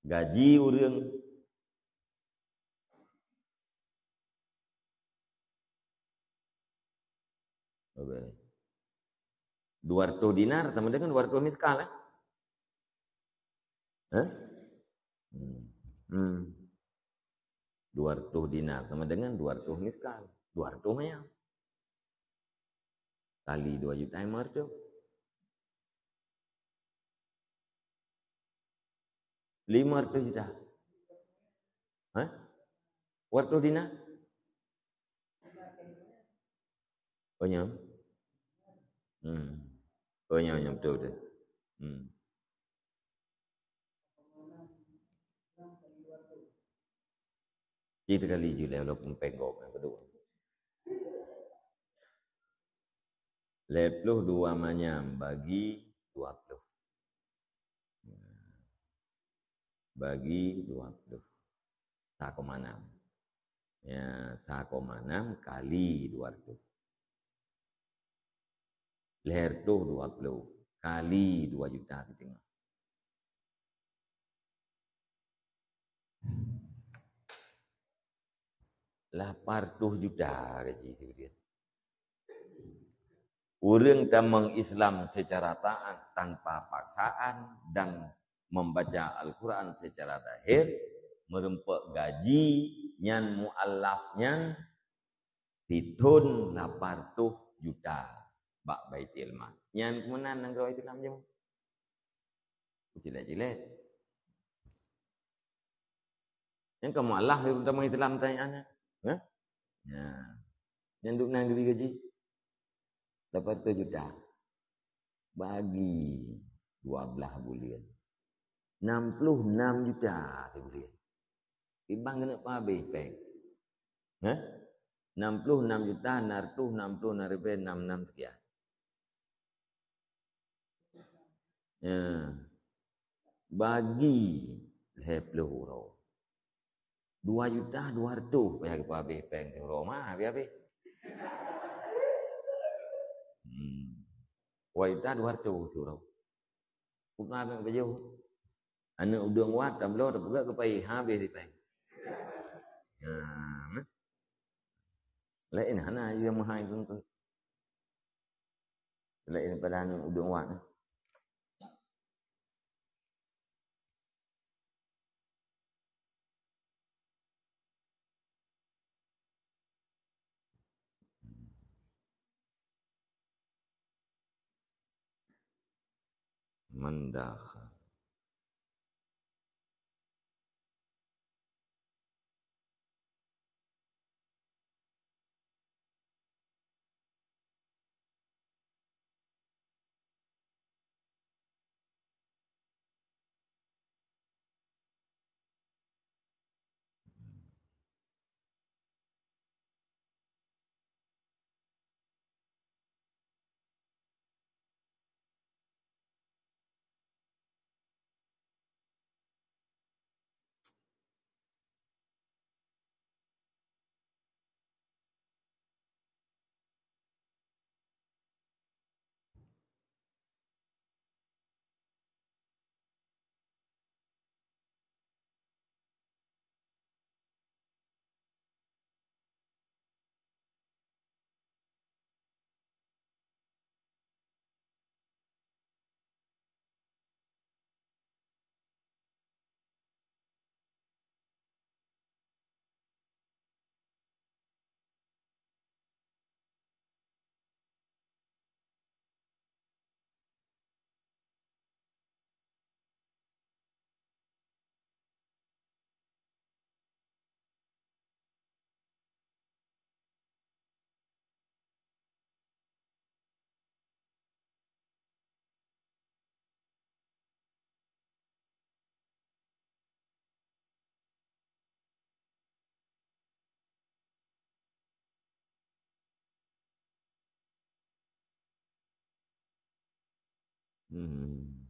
Gaji ureueng. Dua ratus dinar sama dengan dua ratus miskal, eh? Hah? Hmm. Hmm. Dua ratus dinar sama dengan dua ratus miskal. Dua ratus manyam. Kali dua juta lima ratus. Lima ratus juta. Hah? Dua ratus dinar? Oh, nyan? Hmm. Oh, nyan, nyan, betul, betul. Hmm. Cit kali ju lhèe ploh peueng gob nyang keudua. Lhèe ploh dua manyam bagi dua ploh. Bagi dua ploh. Sa koma enam. Ya, sa koma enam kali dua ratus. Lhèe reutôh dua ploh kali dua juta siteungoh. Lapan reutôh juta gaji sibuleuen. Ureueng tamong Islam secara taat tanpa paksaan dan membaca Al-Quran secara zahir, meurumpok gaji nyan mualaf nyan sithon lapan reutôh juta bak Baitul Mal. Nyan keuh meunan nanggroe Islam jameun. Cilek-cilek. Nyang ka mualaf lé teuma Islam tanyoe nyan. Hah? Nyan. Nyan duek nan geubri gaji lapan reutôh juta. Bagi dua blaih buleuen. Nam ploh nam juta sibuleuen. Kiban keuneuk peuhabéh péng. Hah? Nam ploh nam juta, nam reutôh nam ploh, nam ribèe, nam nam seukian. Ya. Bagi lhèe ploh uroe. Dua juta dua reutôh payah geupeuhabéh péng siuroe, ma habéh-habéh. Hmm. Dua juta dua reutôh siuroe. Peue na beuh pajoh. Aneuk udeueng wat tabloe tapeugah keupai habéh di péng. Nah, meh. Laén hana nyang meuhai keu engkau. Laén pada aneuk udeueng wat. man dakhala. Hmm.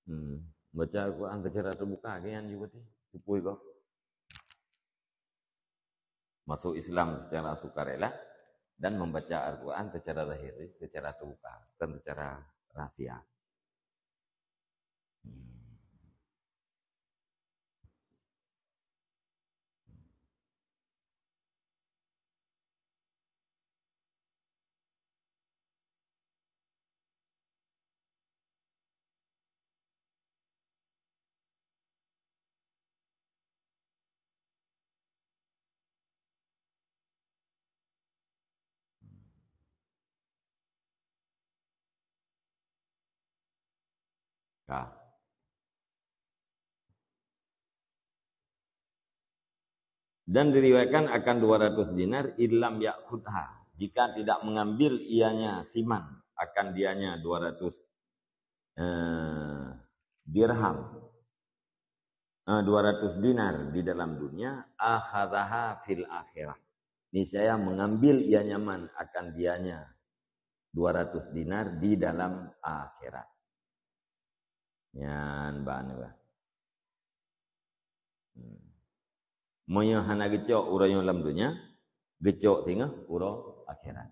Hmm. Baca Al-Quran secara terbuka, kan, juga ti? Tupui kau. Masuk Islam secara sukarela dan membaca Al-Quran secara zahir, secara terbuka, bukan secara rahsia. Hmm. Ka. Dan diriwayatkan akan dua ratus dinar, illam ya'khudha, jika tidak mengambil ianya siman akan dianya dua ratus, eh, dirham, eh, dua ratus dinar di dalam dunia, akhadhaha fil akhirah. Niscaya mengambil ianya man akan dianya dua ratus dinar di dalam akhirat. Nyan ban bah. Hmm. Meunyoe hana geucok uroe nyoe lam donya, geucok singoh uroe akhirat.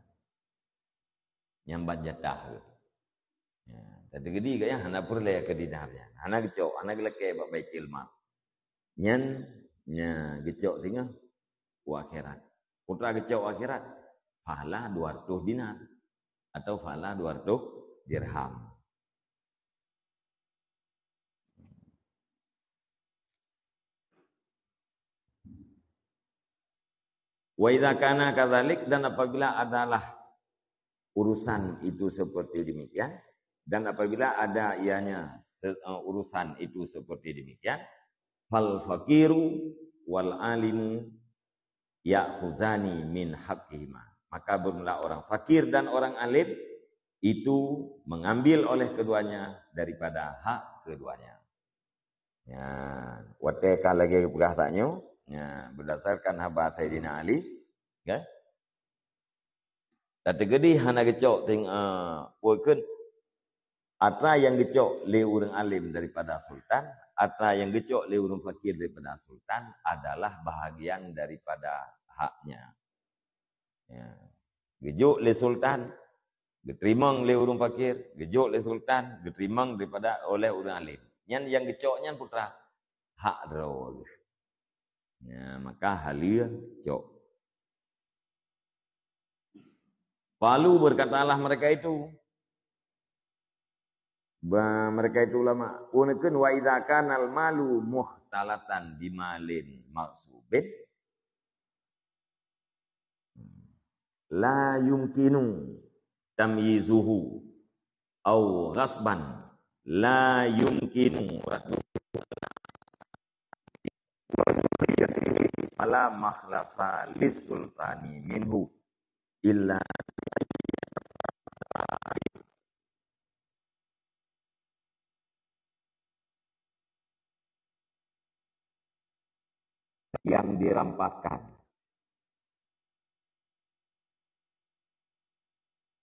Nyan ban jatah geuh. Ya, tapi geutanyoe hana peureulée keu dinar nyan. Hana geucok, hana geulakée bak Baitul Mal. Nyan, nya, geucok singoh u akhirat. Peue teuma geucok u akhirat, pahala dua ratus dinar atau pahala dua ratus dirham. Wa idza kana kadzalik, dan apabila adalah urusan itu seperti demikian, dan apabila ada ianya se-, eh, urusan itu seperti demikian, fal faqiru wal alimu ya'khuzani min haqqihima. Maka bermula orang fakir dan orang alim itu mengambil oleh keduanya daripada hak keduanya. Ya, watée ka lagée geupeugah tanyoe, ya, berdasarkan haba Saidina Ali, ya. Tateugedi hana geucok ting, eh, peue kheun, atra nyang geucok lé ureuëng alim daripada sultan, atra nyang geucok lé ureuëng fakir daripada sultan adalah bahagian daripada haknya. Ya. Geujok lé sultan, geuteurimong lé ureuëng fakir, geujok lé sultan, geuteurimong daripada oleh ureuëng alim. Nyan nyang geucok nyan putra hak droe geuh. Ya, maka haleue cok. Lalu berkatalah mereka itu, ba-, mereka itu ulama, peue kheun, "Wa idza kanal malu mukhtalatan bimalin maghsubin, la yumkinu tamyizuhu, au ghasban, la yumkinu raddu, fala makhlasa lis sultani minhu illa." Yang dirampaskan,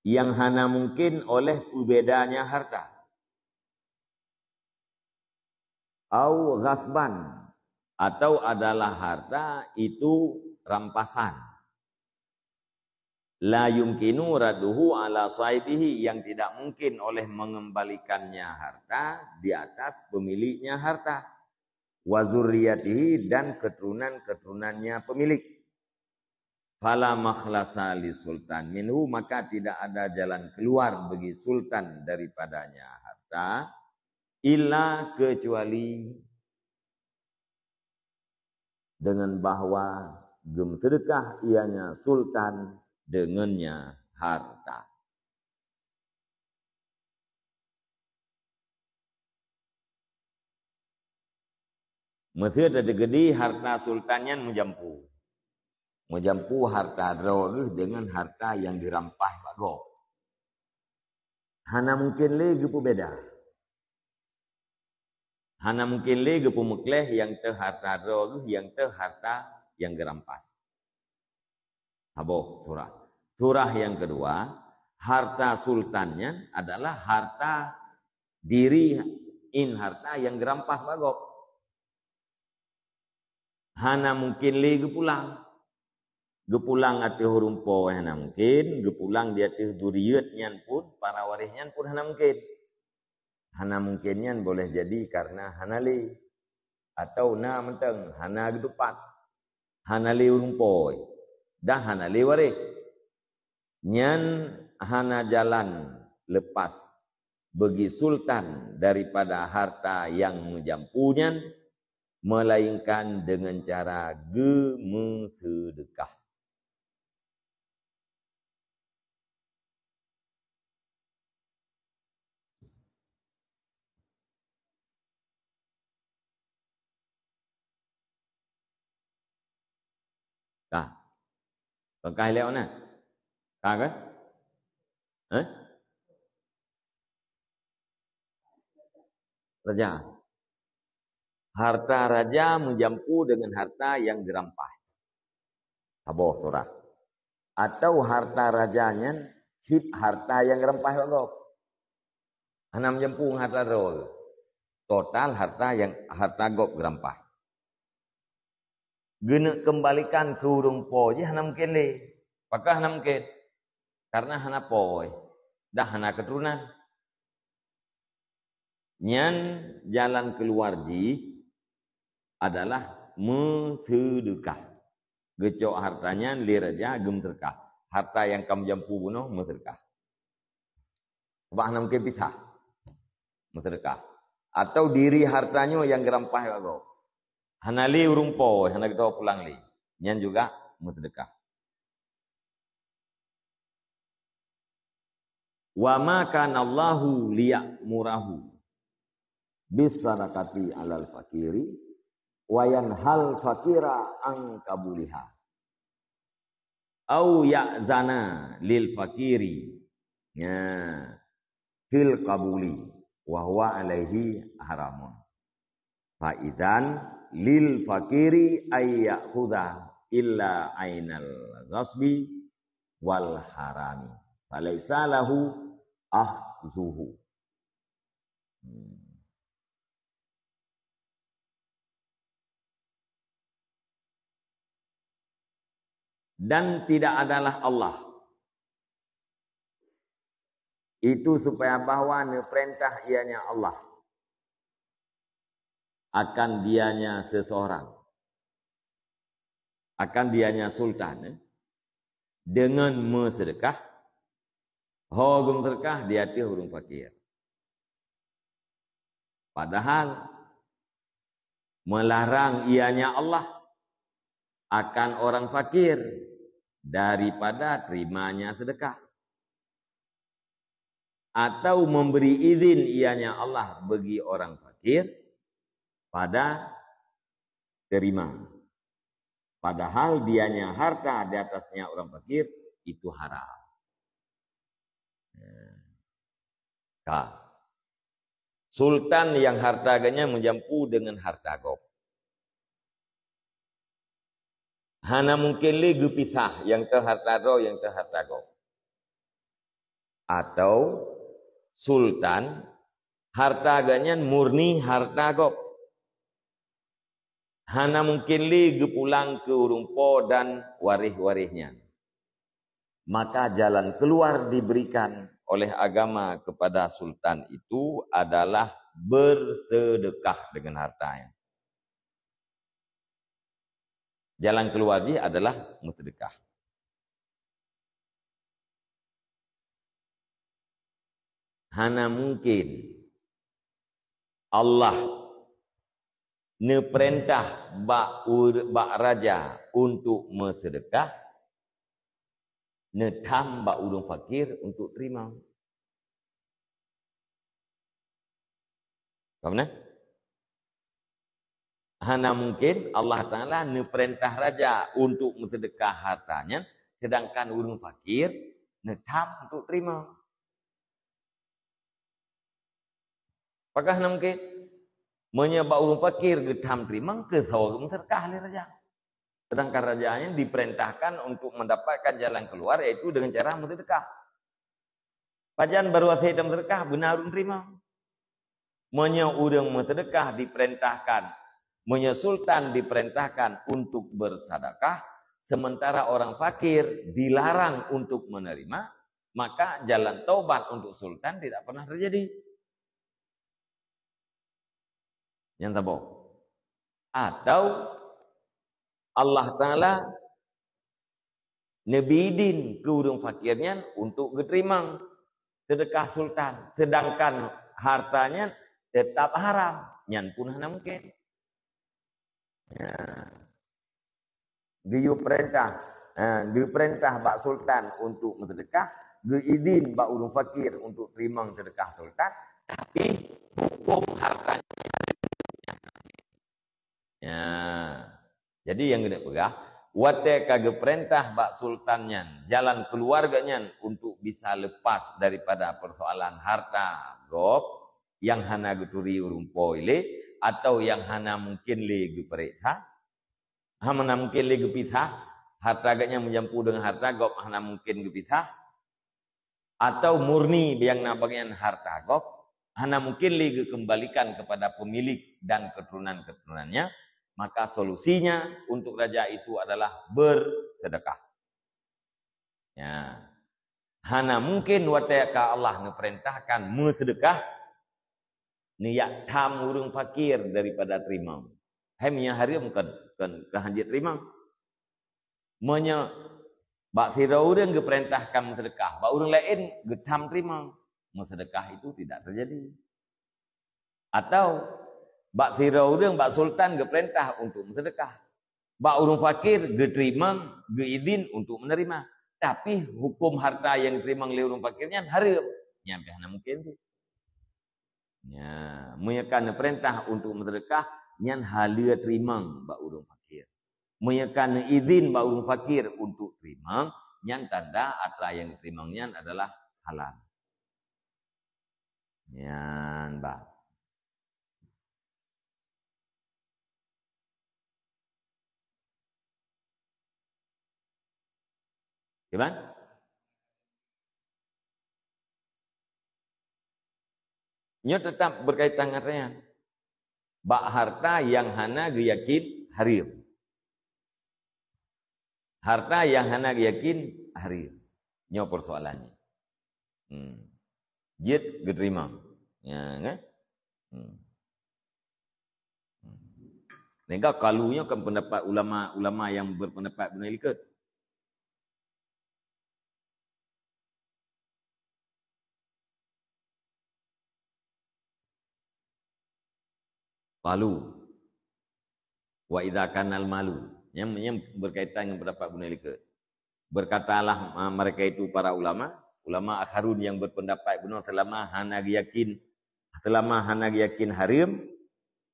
yang hana mungkin oleh peubedanya harta, au ghasban, atau adalah harta itu rampasan. La yumkinu radduhu ala sahibihi, yang tidak mungkin oleh mengembalikannya harta di atas pemiliknya harta, wa zurriyatihi, dan keturunan-keturunannya pemilik. Fala makhlasa li sultan minhu, maka tidak ada jalan keluar bagi sultan daripadanya harta, illa, kecuali dengan bahwa geumeuseudekah ianya sultan dengannya harta. Meusé teuteugedi harta sultan nyan meujampu. Meujampu harta droe geuh deungon harta nyang geurampah bak gob. Hana mungken lé geupeubeda. Hana mungken lé geupeumeukleh nyang teuh harta droe geuh, nyang teuh harta nyang geurampas. Saboh surah. Surah nyang keudua, harta sultan nyan adalah harta diri, in harta nyang geurampas bak gob. Hana mungken lé geupulang. Geupulang ateueh ureuëng po hana mungken, geupulang di ateueh zuriat nyan pun, para waréh nyan pun hana mungken. Hana mungken nyan boleh jadi karena hana lé, atau na mantong hana geutupat, hana lé ureuëng po, dan hana lé waréh. Nyan hana jalan lepas bagi sultan daripada harta nyang meujampu nyan, melainkan dengan cara geumeuseudekah. Ka. Kon ka ilée na? Ka kan? Eh? Raja. Harta raja meujampu dengan harta nyang geurampas. Saboh surah. Atau harta raja nyan cit harta nyang geurampas bak gob. Hana meujampu ngon harta droe. Total harta nyang, harta gob geurampas. Geuneuk keumbalikan keu ureuëng po jih hana mungken lé. Pakon hana mungken? Karena hana po, dan hana keuturonan. Nyan jalan keuluar jih adalah meuseudeukah. Geucok harta nyan lé raja geumeuseudeukah. Harta nyang ka meujampu bunoe meuseudeukah. Sabab hana mungken pisah. Meuseudeukah. Atau diri harta nyoe nyang geurampas bak gob. Hana lé ureuëng po, hana geutawa pulang lé. Nyan juga meuseudeukah. Wa ma kana Allahu liya'murahu bis sadaqati 'alal faqiri wa yanhal faqira an qabuliha. Au ya'zana lil faqiri, ya, fil qabuli wa huwa alaihi haramun. Fa idzan lil faqiri ay ya'khudha illa ainal ghasbi wal harami. Falaisa lahu akhzuhu. Hmm. Dan tidak adalah Allah. Itu supaya bahwa neupeurintah ianya Allah akan dianya seseorang, akan dianya sultan, eh, dengan meuseudekah, ho geumeuseudekah di ateueh ureuëng fakir. Padahal melarang ianya Allah akan orang fakir daripada terimanya sedekah, atau memberi izin ianya Allah bagi orang fakir pada terima, padahal dianya harta di atasnya orang fakir, itu haram. Ka. Sultan nyang harta geuhnyan meujampu deungon harta gob. Hana mungkin lé geupisah nyang teuh harta droe, nyang teuh harta gob. Atau sultan harta geuhnyan murni harta gob. Hana mungkin lé geupulang keu ureuëng po dan waréh-waréh nyan. Maka jalan keluar diberikan oleh agama kepada sultan itu adalah bersedekah dengan hartanya. Jalan keluar jih adalah meuseudekah. Hana mungkin Allah neupeurintah bak ur-, bak raja untuk meuseudekah, neutham bak ureuëng fakir untuk teurimong. Paham, nah? Hana mungkin Allah Taala neupeurintah raja untuk meuseudekah harta nyan, sedangkan ureuëng fakir neutham untuk teurimong. Pakon hana mungkin? Meunyoe bak ureuëng fakir geutham teurimong, keu soe geumeuseudekah lé raja? Sedangkan raja nyan diperintahkan untuk mendapatkan jalan keluar, yaitu dengan cara meuseudekah. Pajan barô hase tameuseudekah, beuna ureuëng teurimong. Meunyoe ureuëng meuseudekah diperintahkan, meunyoe sultan diperintahkan untuk bersedekah, sementara orang fakir dilarang untuk menerima, maka jalan taubat untuk sultan tidak pernah terjadi. Nyang saboh. Atau Allah Taala neubi idin keu ureuëng fakir nyan untuk geuteurimong seudekah sultan, sedangkan harta nyan teutap haram, nyan pun hana mungken. Ya. Geuyue peurintah, ha, geupeurintah bak sultan untuk meuseudekah, geuidin bak ureuëng fakir untuk teurimong seudekah sultan, tapi huköm harta nyan. Ya. Jadi nyang keuneuk peugah, watée ka geupeurintah bak sultan nyan, jalan keuluwarga nyan untuk bisa leupas daripada peusoalan harta gob nyang hana geuturi ureuëng po ilée, atau nyang hana mungken lé geupareksa, hana mungken lé geupisah, harta geuhnyan meujampu deungon harta gob hana mungken geupisah, atau murni nyang na bagian harta gob, hana mungken lé geukeumbalikan kepada pemilik dan keturunan-keturunannya, maka solusinya untuk raja itu adalah bersedekah. Ya. Hana mungken watée ka Allah neupeurintahkan meuseudekah, neujak tham ureuëng fakir daripada teurimong. Hai meunyoe hareuem kon, kon, kon hanjeuet teurimong. Meunyoe bak sidroe ureuëng geupeurintahkan meuseudekah, bak ureuëng laén geutham teurimong, meuseudekah itu tidak terjadi. Atau bak sidroe ureuëng bak sultan geupeurintah untuk meuseudekah, bak ureuëng fakir geuteurimong, geuidin untuk menerima. Tapi huköm harta nyang geuteurimong lé ureuëng fakir nyan hareuem. Nyan pih hana mungken cit. Nya, meunyoe ka neupeurintah untuk meuseudeukah, nyan haleue teurimong bak ureuëng fakir. Meunyoe ka neuidhin bak ureuëng fakir untuk teurimong, nyan tanda atra nyang geuteurimong nyan adalah halal. Nyan bah. Kiban? Nyoe teutap beukaitan ngon nyan. Bak harta nyang hana geuyakin hareuem. Harta nyang hana geuyakin hareuem. Nyoe persoalan nyoe. Hmm. Jeuet geuteurimong. Ya, kan? Hmm. Hmm. Nega kalu nyoe kan pendapat ulama-ulama nyang berpendapat bunoe likot. Qalu, "Wa idza kanal malu." Nyang, nyang berkaitan dengan pendapat bunoe likot. Berkatalah, ah, mereka itu para ulama, ulama akharun yang berpendapat bunoe selama hana yakin, selama hana yakin hareuem,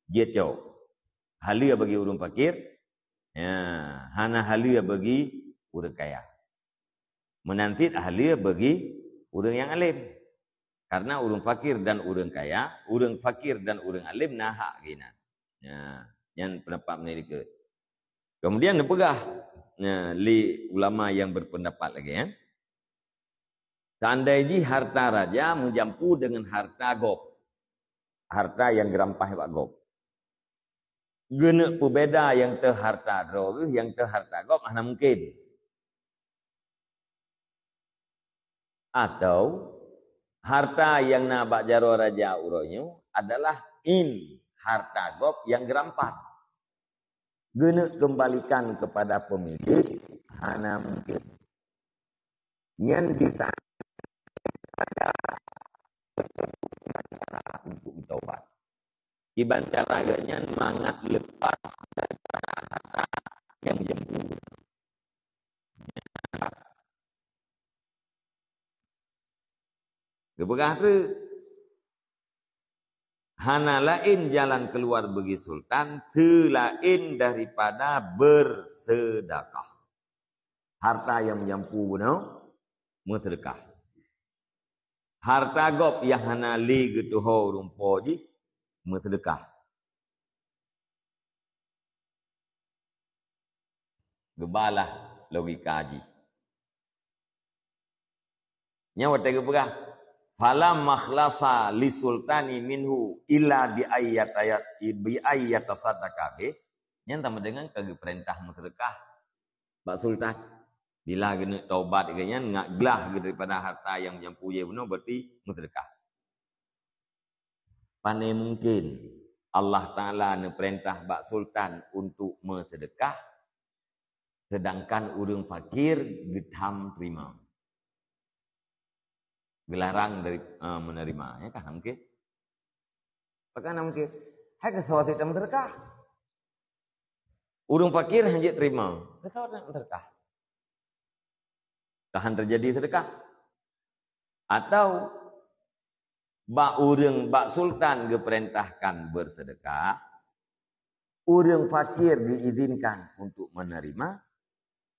jeuet cok. Haleue bagi ureuëng fakir, ya, hana haleue bagi ureuëng kaya. Meunan cit haleue bagi ureuëng nyang além. Karena ureuëng fakir dan ureuëng kaya, ureuëng fakir dan ureuëng além na hak geuinan. Nya, nyan pendapat bunoe likot. Kemudian neupeugah, nya, lé ulama nyang berpendapat lagée nyan. Seandai jih harta raja meujampu dengan harta gob, harta nyang geurampah bak gob, geuneuk peubeda nyang teuh harta droe geuh, nyang teuh harta gob, hana mungken. Atau harta nyang na bak jaroe raja uroe nyoe adalah in harta gob nyang geurampas. Geuneuk keumbalikan keupada peumilék, hana mungken. Nyan di saat untuk taubat. Kiban cara geuh nyan mangat leupah daripada harta nyang meujampu. Geupeugah teuk, hana laén jalan keuluar bagi sultan seulaén daripada beuseudeukah. Harta nyang meujampu bunoe, meuseudeukah. Harta gob nyang hana lé geutuho ureuëng po jih, meuseudeukah. Geubalah logika jih. Nyan watée geupeugah, "Fala makhlasa li sultani minhu illa bi ayyatayat, bi ayyatasaddaqa bih." Nyan sama dengan ka geupeurintah meuseudeukah bak sultan. Bila geuneuk taubat geuh nyan, ngat glah geuh daripada harta nyang meujampu jih bunoe, berarti meuseudeukah. Pane mungken Allah Taala neupeurintah bak sultan untuk meuseudeukah, seudangkan ureuëng fakir geutham teurimong. Geularang dari, eh, menerima, ya kan? Mungkin? Pakon hana mungken? Hai keusoe cit meuseudeukah. Ureuëng fakir hana jeuet teurimong. Keusoe cit meuseudeukah. Ka han teujadi seudeukah. Atau bak ureuëng, bak sultan geupeurintahkan beuseudeukah, ureuëng fakir geuizinkan untuk menerima,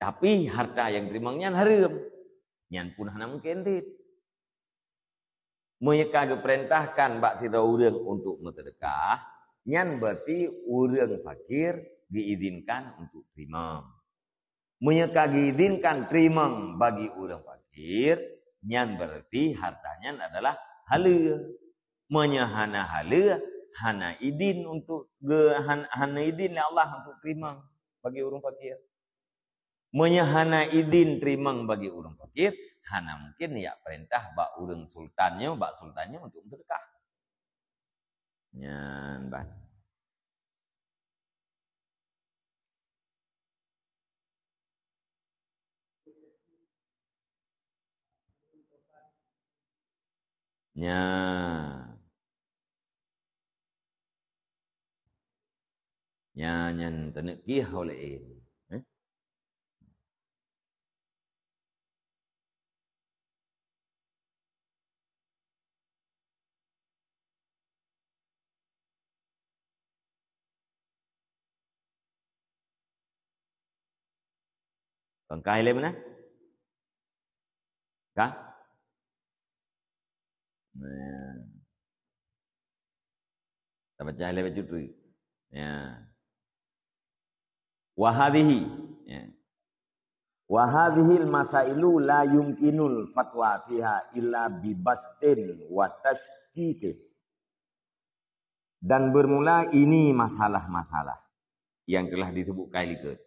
tapi harta nyang teurimong nyan hareuem. Nyan pun hana mungken cit. Meunyoe ka geupeurintahkan bak sidroe ureuëng untuk meuseudeukah, nyan berarti ureuëng fakir geuizinkan untuk teurimong. Meunyoe ka geuizinkan teurimong bagi ureuëng fakir, nyan berarti harta nyan adalah haleue. Meunyoe hana haleue, hana idin untuk ge-, han-, hana idin lé Allah untuk teurimong bagi ureuëng fakir. Meunyoe hana idin teurimong bagi ureuëng fakir, hana mungken jak peurintah bak ureuëng sultan nyoe, bak sultan nyoe untuk meuseudeukah. Nyan ban. Nya. Nya nyan taneuk kiah ulée. Eh? Kon ka ilée meunan? Ka? Nah. Tabaca ilée bacut tu. Ya. Wa hadhihi. Ya. Wa hadhil masailu la yumkinul fatwa fiha illa bi bastin wa tashkikin. Dan bermula ini masalah-masalah yang telah disebutkan likot.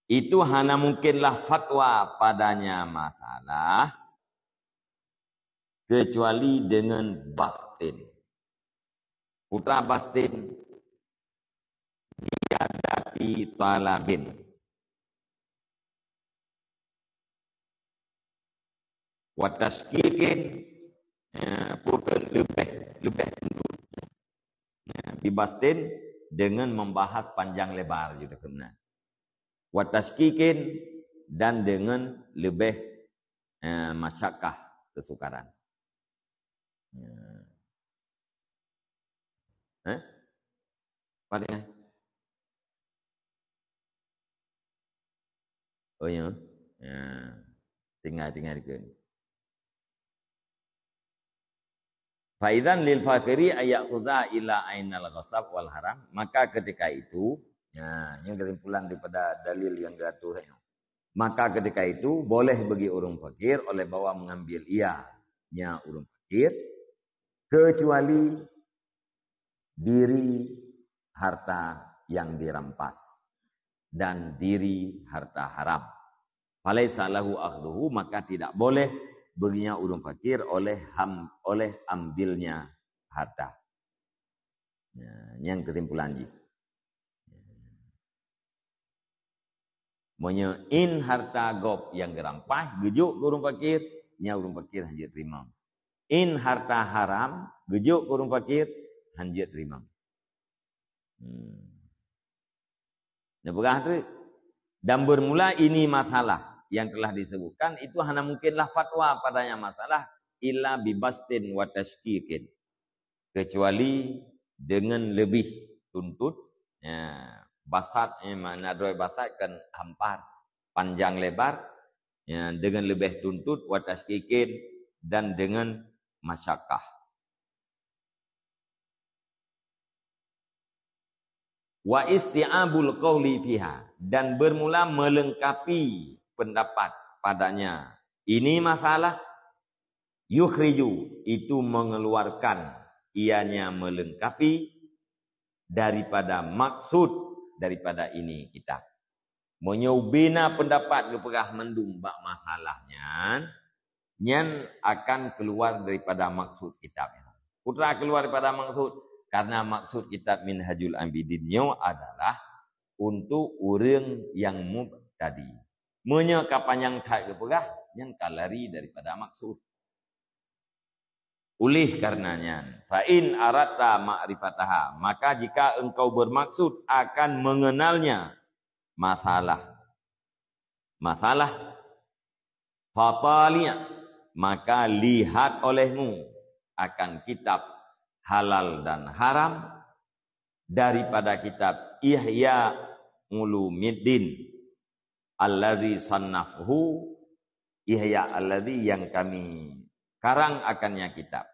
Itu hana mungkinlah fatwa padanya masalah kecuali dengan bastin. Putra bastin, ziyadati talabin. Wa tashkikin, ya, bukan lebih, lebih dulu. Ya, bi bastin dengan membahas panjang lebar gitu sebenarnya. Wa tashkikin dan dengan lebih, eh, masyakkah, kesukaran. Ya. Eh? Apa dengar? Oh ya. Ya. Tinggai, tinggai dikit. Fa idzan lil faqiri ay ya'khudha ila ainal ghasab wal haram. Maka ketika itu, ya, ini kesimpulan daripada dalil yang diatur saya. Maka ketika itu boleh bagi orang fakir oleh bahwa mengambil ia, nya orang fakir, kecuali diri harta yang dirampas dan diri harta haram. Falaisa lahu akhdhuhu, maka tidak boleh baginya ureuëng fakir oleh ham, oleh ambilnya harta. Ya, nyang kesimpulan jih. Meunyoe in harta gob nyang geurampah geujok keu ureuëng fakir, nyan ureuëng fakir hanjeuet teurimong. In harta haram geujok keu ureuëng fakir, hanjeuet teurimong. Hmm. Neupeugah teuk, dan bermula ini masalah yang telah disebutkan itu hana mungkinlah fatwa padanya masalah illa bi bastin wa tashkikin, kecuali dengan lebih tuntut, ya, basat, eh, makna droe basat kan hampar, panjang lebar, ya, dengan lebih tuntut, wa tashkikin, dan dengan masyakkah. Wa isti'abul qauli fiha, dan bermula melengkapi pendapat padanya. Ini masalah yukhriju, itu mengeluarkan, ianya melengkapi daripada maksud daripada ini kitab. Meunyoe ubena pendapat geupeugah mandum bak masalah nyan, nyan akan keluar daripada maksud kitab nyan. Putra keluar daripada maksud, karena maksud kitab Minhajul Abidin nyoe adalah untuk ureuëng nyang mubtadi. Meunyoe ka panyang that geupeugah, nyan ka lari daripada maksud. Oleh karena nyan, fa in aratta ma'rifataha, maka jika engkau bermaksud akan mengenalnya, masalah, masalah, fatali', maka lihat olehmu akan kitab halal dan haram daripada kitab Ihya Ulumuddin alladzi sannafhu, Ihya alladzi yang kami karang akannya kitab.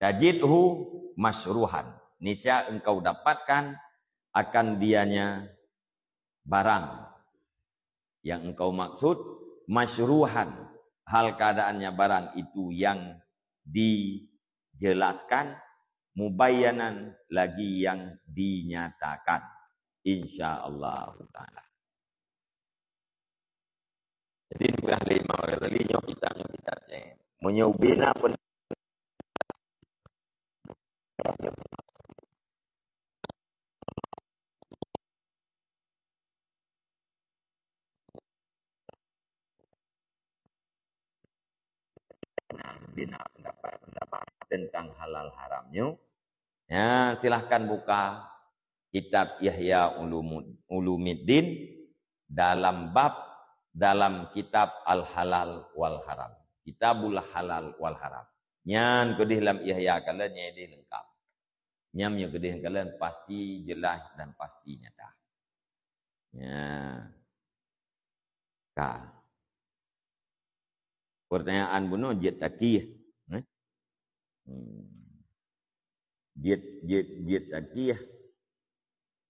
Tajidhu masyruhan, niscaya engkau dapatkan akan dianya barang yang engkau maksud, masyruhan, hal keadaannya barang itu yang dijelaskan, mubayyanan, lagi yang dinyatakan. Insya Allah taala. Jadi, peugah lé Imam Ghazali, nyoe kitab, nyoe kitab cit. Meunyoe ubena pun bina pendapat-pendapat tentang halal haramnya, ya, silahkan buka kitab Ihya Ulumud-, Ulumuddin dalam bab, dalam kitab Al-Halal wal Haram. Kitabul Halal wal Haram. Nyan keudeh lam Ihya kala nyan deh lengkap. Nyan nyoe keudeh kala pasti jelas dan pasti nyata. Ya. Ka. Pertanyaan bunoe jeuet takieh. Eh? Hmm. Jeuet, jeuet, jeuet takieh.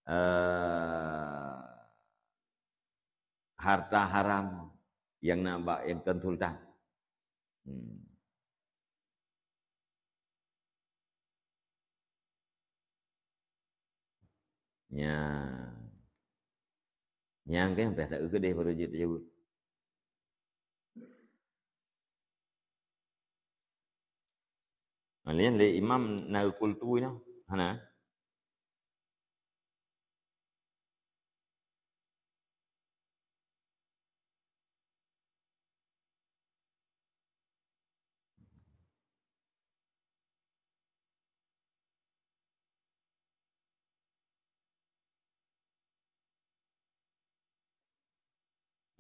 Eh, harta haram nyang na bak nyang kon sultan. Hmm. Nya. Nyang keuh payah taeu keudeh baru jeuet tajaweueb. Laén lé imam na kultu nyoe. Hana.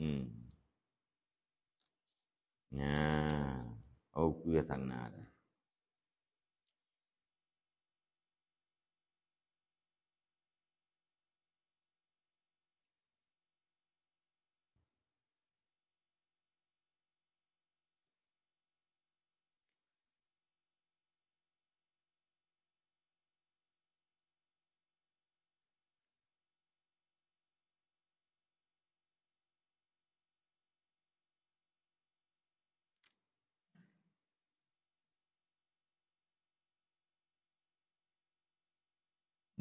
Hmm. Nah, oh, keu sana dah.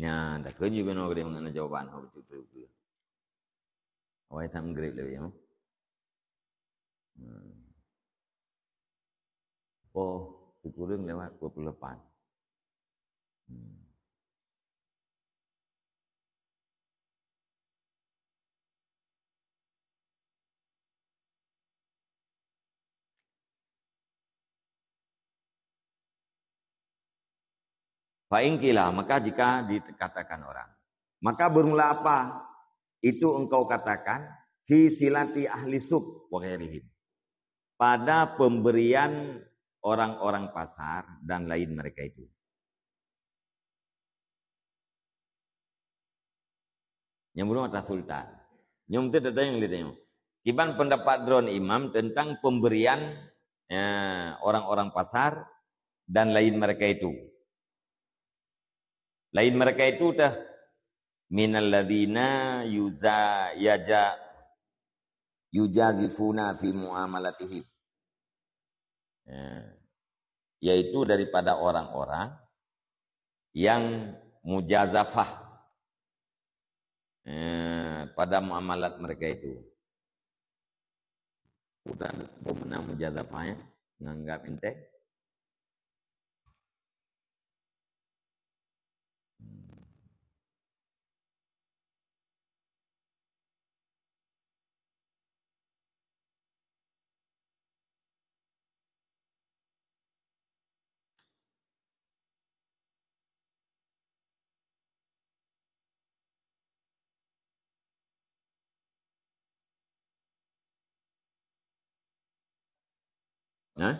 Nyan, takheun jih keunoe keudeh meunan jawaban ho beutôi-beutôi. Awai that meugreb lé, ya. Hmm. Oh, sikureueng lewat dua puluh lapan. Hmm. Fa in qila, maka jika dikatakan orang, maka bermula apa? Itu engkau katakan, fi silati ahli suq wa ghairihim, pada pemberian orang-orang pasar dan lain mereka itu. Nyang bunoe ata sultan. Nyoe meuteuk tatanyong lé tanyoe. Kiban pendapat droe imam tentang pemberian, ya, orang-orang pasar dan lain mereka itu. Lain mereka itu tah minalladzina yuza-, yaja-, yujazifuna fi muamalatihim. Ya. Yaitu daripada orang-orang yang mujazafah, eh, pada muamalat mereka itu. Bukan pemenang mujazafah, ya, menganggap enteng. Hmm. Hah?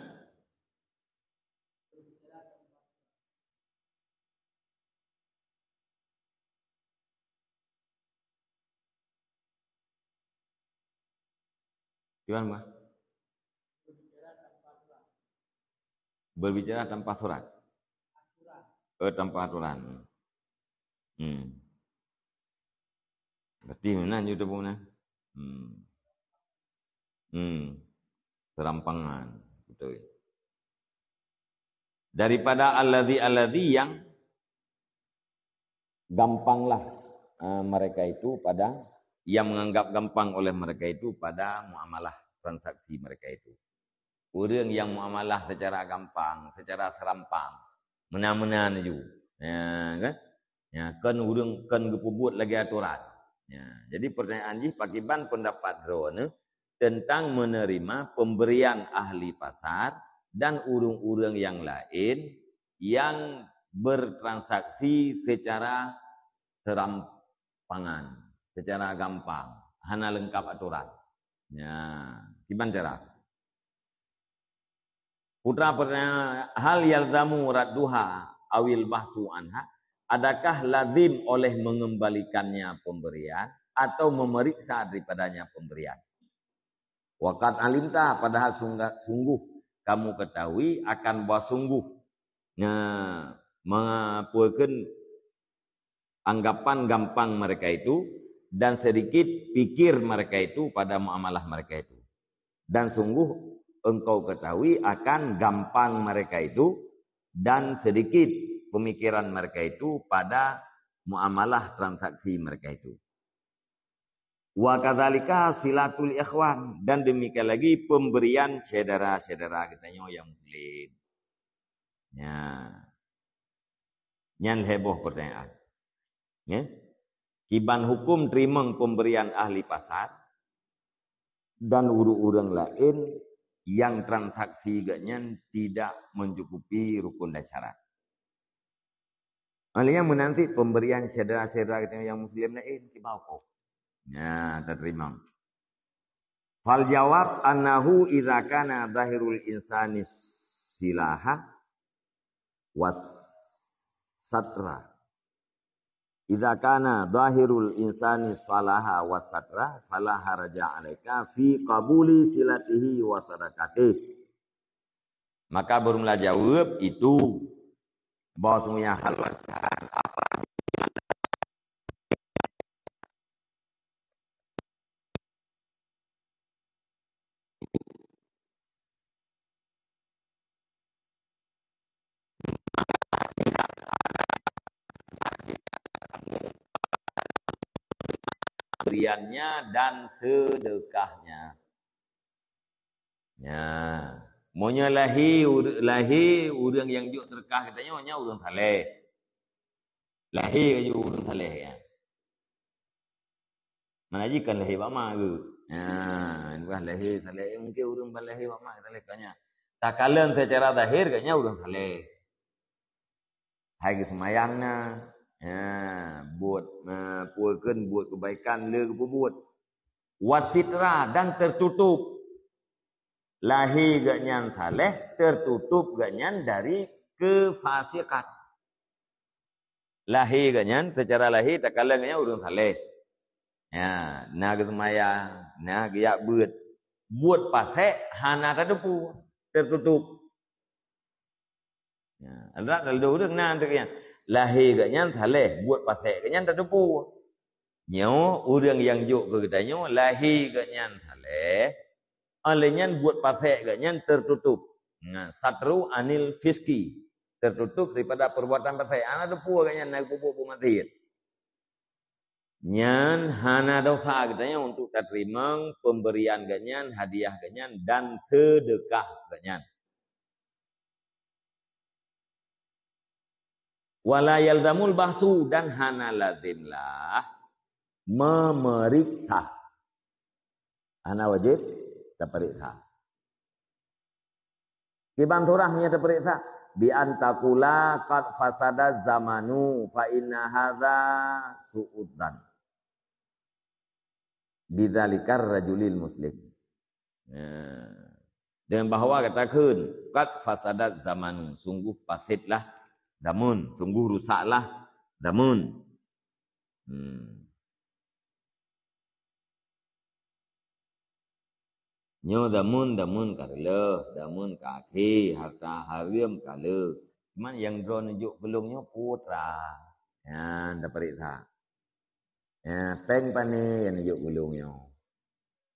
Gimana, Mbah? Berbicara tanpa surat. Eh, tanpa aturan. Hmm. Berarti mana nyoe teupeue na? Hmm. Hmm. Serampangan. Betul. Daripada alladzi-alladzi yang gampanglah, eh, mereka itu pada, yang menganggap gampang oleh mereka itu pada muamalah transaksi mereka itu. Ureuëng nyang muamalah secara gampang, secara serampang, meunan-meunan laju. Ya, kan? Ya, kon ureuëng kon geupeubuet lagée aturan. Ya, jadi pertanyaan jih, pakiban pendapat droeneuh tentang menerima pemberian ahli pasar dan ureuëng-ureuëng nyang laén nyang bertransaksi secara serampangan, secara gampang, hana leungkap aturan. Ya, kiban cara? Putra pertanyaan, hal yalzamu radduha awil bahsu anha? Adakah lazim oleh mengembalikannya pemberian atau memeriksa daripadanya pemberian. Wa qad alimta, padahal sungga-, sungguh kamu ketahui akan bahwa sungguh, nah, mengapuakan anggapan gampang mereka itu, dan sedikit pikir mereka itu pada muamalah mereka itu. Dan sungguh engkau ketahui akan gampang mereka itu, dan sedikit pemikiran mereka itu pada muamalah transaksi mereka itu. Wa kadzalika silatul ikhwan, dan demikian lagi pemberian syedara-syedara geutanyoe nyang muslim. Ya. Nyan lhèe boh pertanyaan. Ya. Kiban hukum teurimong pemberian ahli pasar dan ureueng-ureueng laén nyang transaksi geuh nyan tidak mencukupi rukun dan syarat. Alèh nyan meunan cit pemberian syedara-syedara geutanyoe nyang muslim laén kiban hukum. Nah, tateurimong. Fal jawab annahu idza kana zahirul insani silaha was satra. Idza kana zahirul insani salaha was satra, fala haraja alaika fi qabuli silatihi wa sadaqatihi. Maka beureulah jaweueb itu bahwa sungguhnya hal wasan apa pemberiannya dan sedekahnya. Nya, meunyoe lahé ure-, lahé ureueng nyang jok seudeukah geutanyoe, nyan ureueng saleh. Lahé ka jok ureueng saleh, ya. Mana jih kan lahé bak mak geuh. Nya, bukan lahé saleh, mungkin ureueng ban lahé bak mak saleh ka nyan. Takalon secara zahir ka nyan ureueng saleh. Hai geuseumayang na, ha, buet, ha, peue kheun buet keubaikan le geupeubuet. Wasitra, dan tertutup. Lahé geuh nyan saleh, tertutup geuh nyan dari kefasikan. Lahé geuh nyan, secara lahé takalon geuh nyan ureueng saleh. Ya, na geuseumayang, na geujak beuet. Buet pasék hana tateupeue, tertutup. Ya, ada, ada ureueng na teuka nyan. Lahé geuh nyan saleh, buet pasék geuh nyan tateupeue. Nyoe ureueng nyang jok keu geutanyoe lahé geuh nyan saleh, óh lheueh nyan buet pasék geuh nyan tertutup. Nah, satru anil fiski, tertutup daripada perbuatan pasék. Hana teupeue geuh nyan na geupeubuet buet maksiet. Nyan hana dosa geutanyoe untuk tateurimong pemberian geuh nyan, hadiah geuh nyan, dan seudeukah geuh nyan. Wala yalzamul bahsu, dan hana lazimlah memeriksa. Hana wajéb taperiksa. Kiban surah meunyoe taperiksa, bi an taqula qad fasada zamanu fa inna hadza su'udzan bidzalikar rajulil muslim. Ya. Dengan bahwa gata kheun, qad fasadat zamanu, sungguh pasétlah zamun, sungguh rusaklah zamun. Hmm. Nyoe zamun, zamun ka reuloh, zamun ka akhé, harta hareuem ka le. Cuman nyang droeneuh jok keu lôn nyoe peue trang. Nyan taperiksa. Ya, péng pané nyang neujok keu lôn nyoe.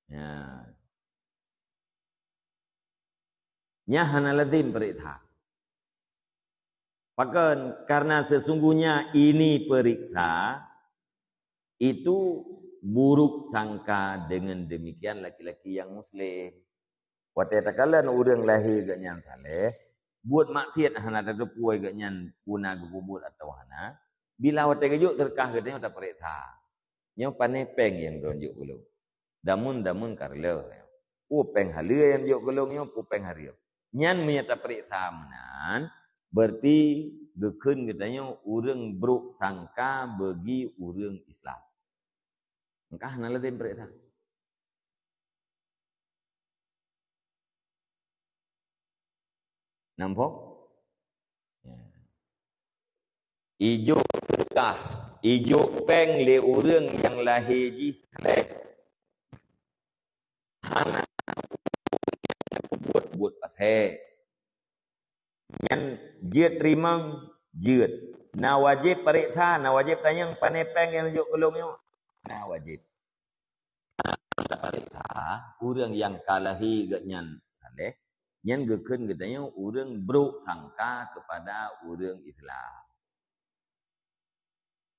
Ya. Nyan hana lazim periksa. Pakon? Karena sesungguhnya ini periksa itu buruk sangka dengan demikian laki-laki yang muslim. Watée takalon ureuëng lahé geuhnyan saleh, buet maksiat hana tateupeue geuhnyan peue na geupeubuet atawa hana, bila watée geujok seudeukah geuhnyan tapeuriksa. Nyoe pané péng nyang droen jok keu lôn. Damun-damun ka reuloh. Peue péng haleue nyang jok keu lôn nyoe, peue péng hareuem. Nyan meunyoe tapeuriksa meunan, berarti geukheun geutanyoe ureuëng brok sangka bagi ureuëng Islam. Maka hana lazem peuriksa. Nampak? Ya. Ijok seudeukah Ijok péng lé ureuëng nyang lahé jih saleh, hana buet-buet paséh. Nyan jeuet rimong, jeuet. Na wajéb pareksa, na wajéb tanyong, pané péng nyang jok keu lôn nyoe? Na wajéb. Pareksa, ureuëng nyang ka lahé geuh nyan saleh, nyan geukheun geutanyoe ureuëng brok sangka keupada ureuëng Islam.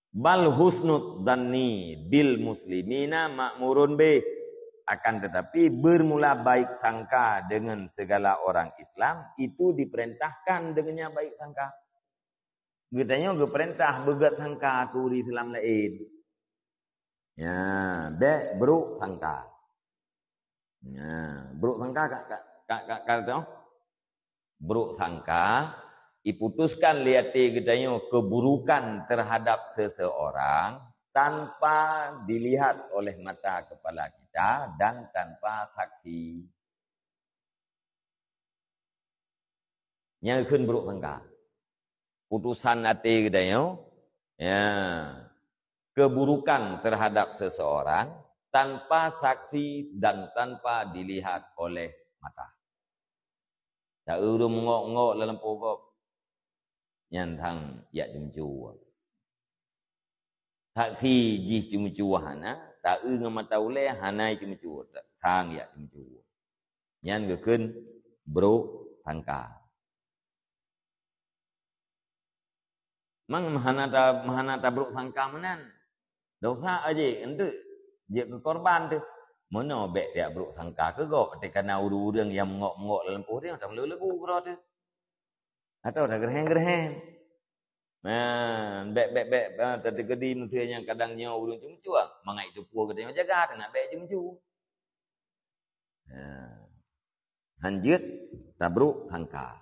Bal husnud dhanni bil muslimina ma'murun bih. Akan tetapi, bermula baik sangka dengan segala orang Islam itu diperintahkan dengannya baik sangka. Geutanyoe geupeurintah beugét sangka keu ureuëng Islam laén. Ya, bék brok sangka. Ya, brok sangka ka, ka, ka, ka, ka, brok sangka, iputuskan lé até geutanyoe keburukan terhadap seseorang tanpa dilihat oleh mata kepala kita dan tanpa saksi. Nyang kheun brok sangka. Putusan até geutanyoe, ya, keburukan terhadap seseorang tanpa saksi dan tanpa dilihat oleh mata. Taeu ureuëng meungok-meungok lam lampôh gob, nyan thang jak ceumeucue. Saksi jih ceumeucue hana, taeu ngon mata ulée hana ceumeucue, thang jak ceumeucue. Nyan geukheun brok sangka. Mang hana ta, hana tabrok sangka meunan. Dosa aja enteuk jeuet keu korban teuh. Meunoe bék tajak brok sangka keu gob, até kana ureuëng-ureuëng nyang meungok-meungok lam lampôh teuh, tameuleugu keudroe teuh. Atawa tageureuheng-geureuheng. Nah, bék, bék, bék, ah, tateukeudi meusé nyang kadang nyoe ureuëng ceumeucue, mangat teupeue geutanyoe jaga, teunak bék ceumeucue. Nah, hanjeuet tabrok sangka.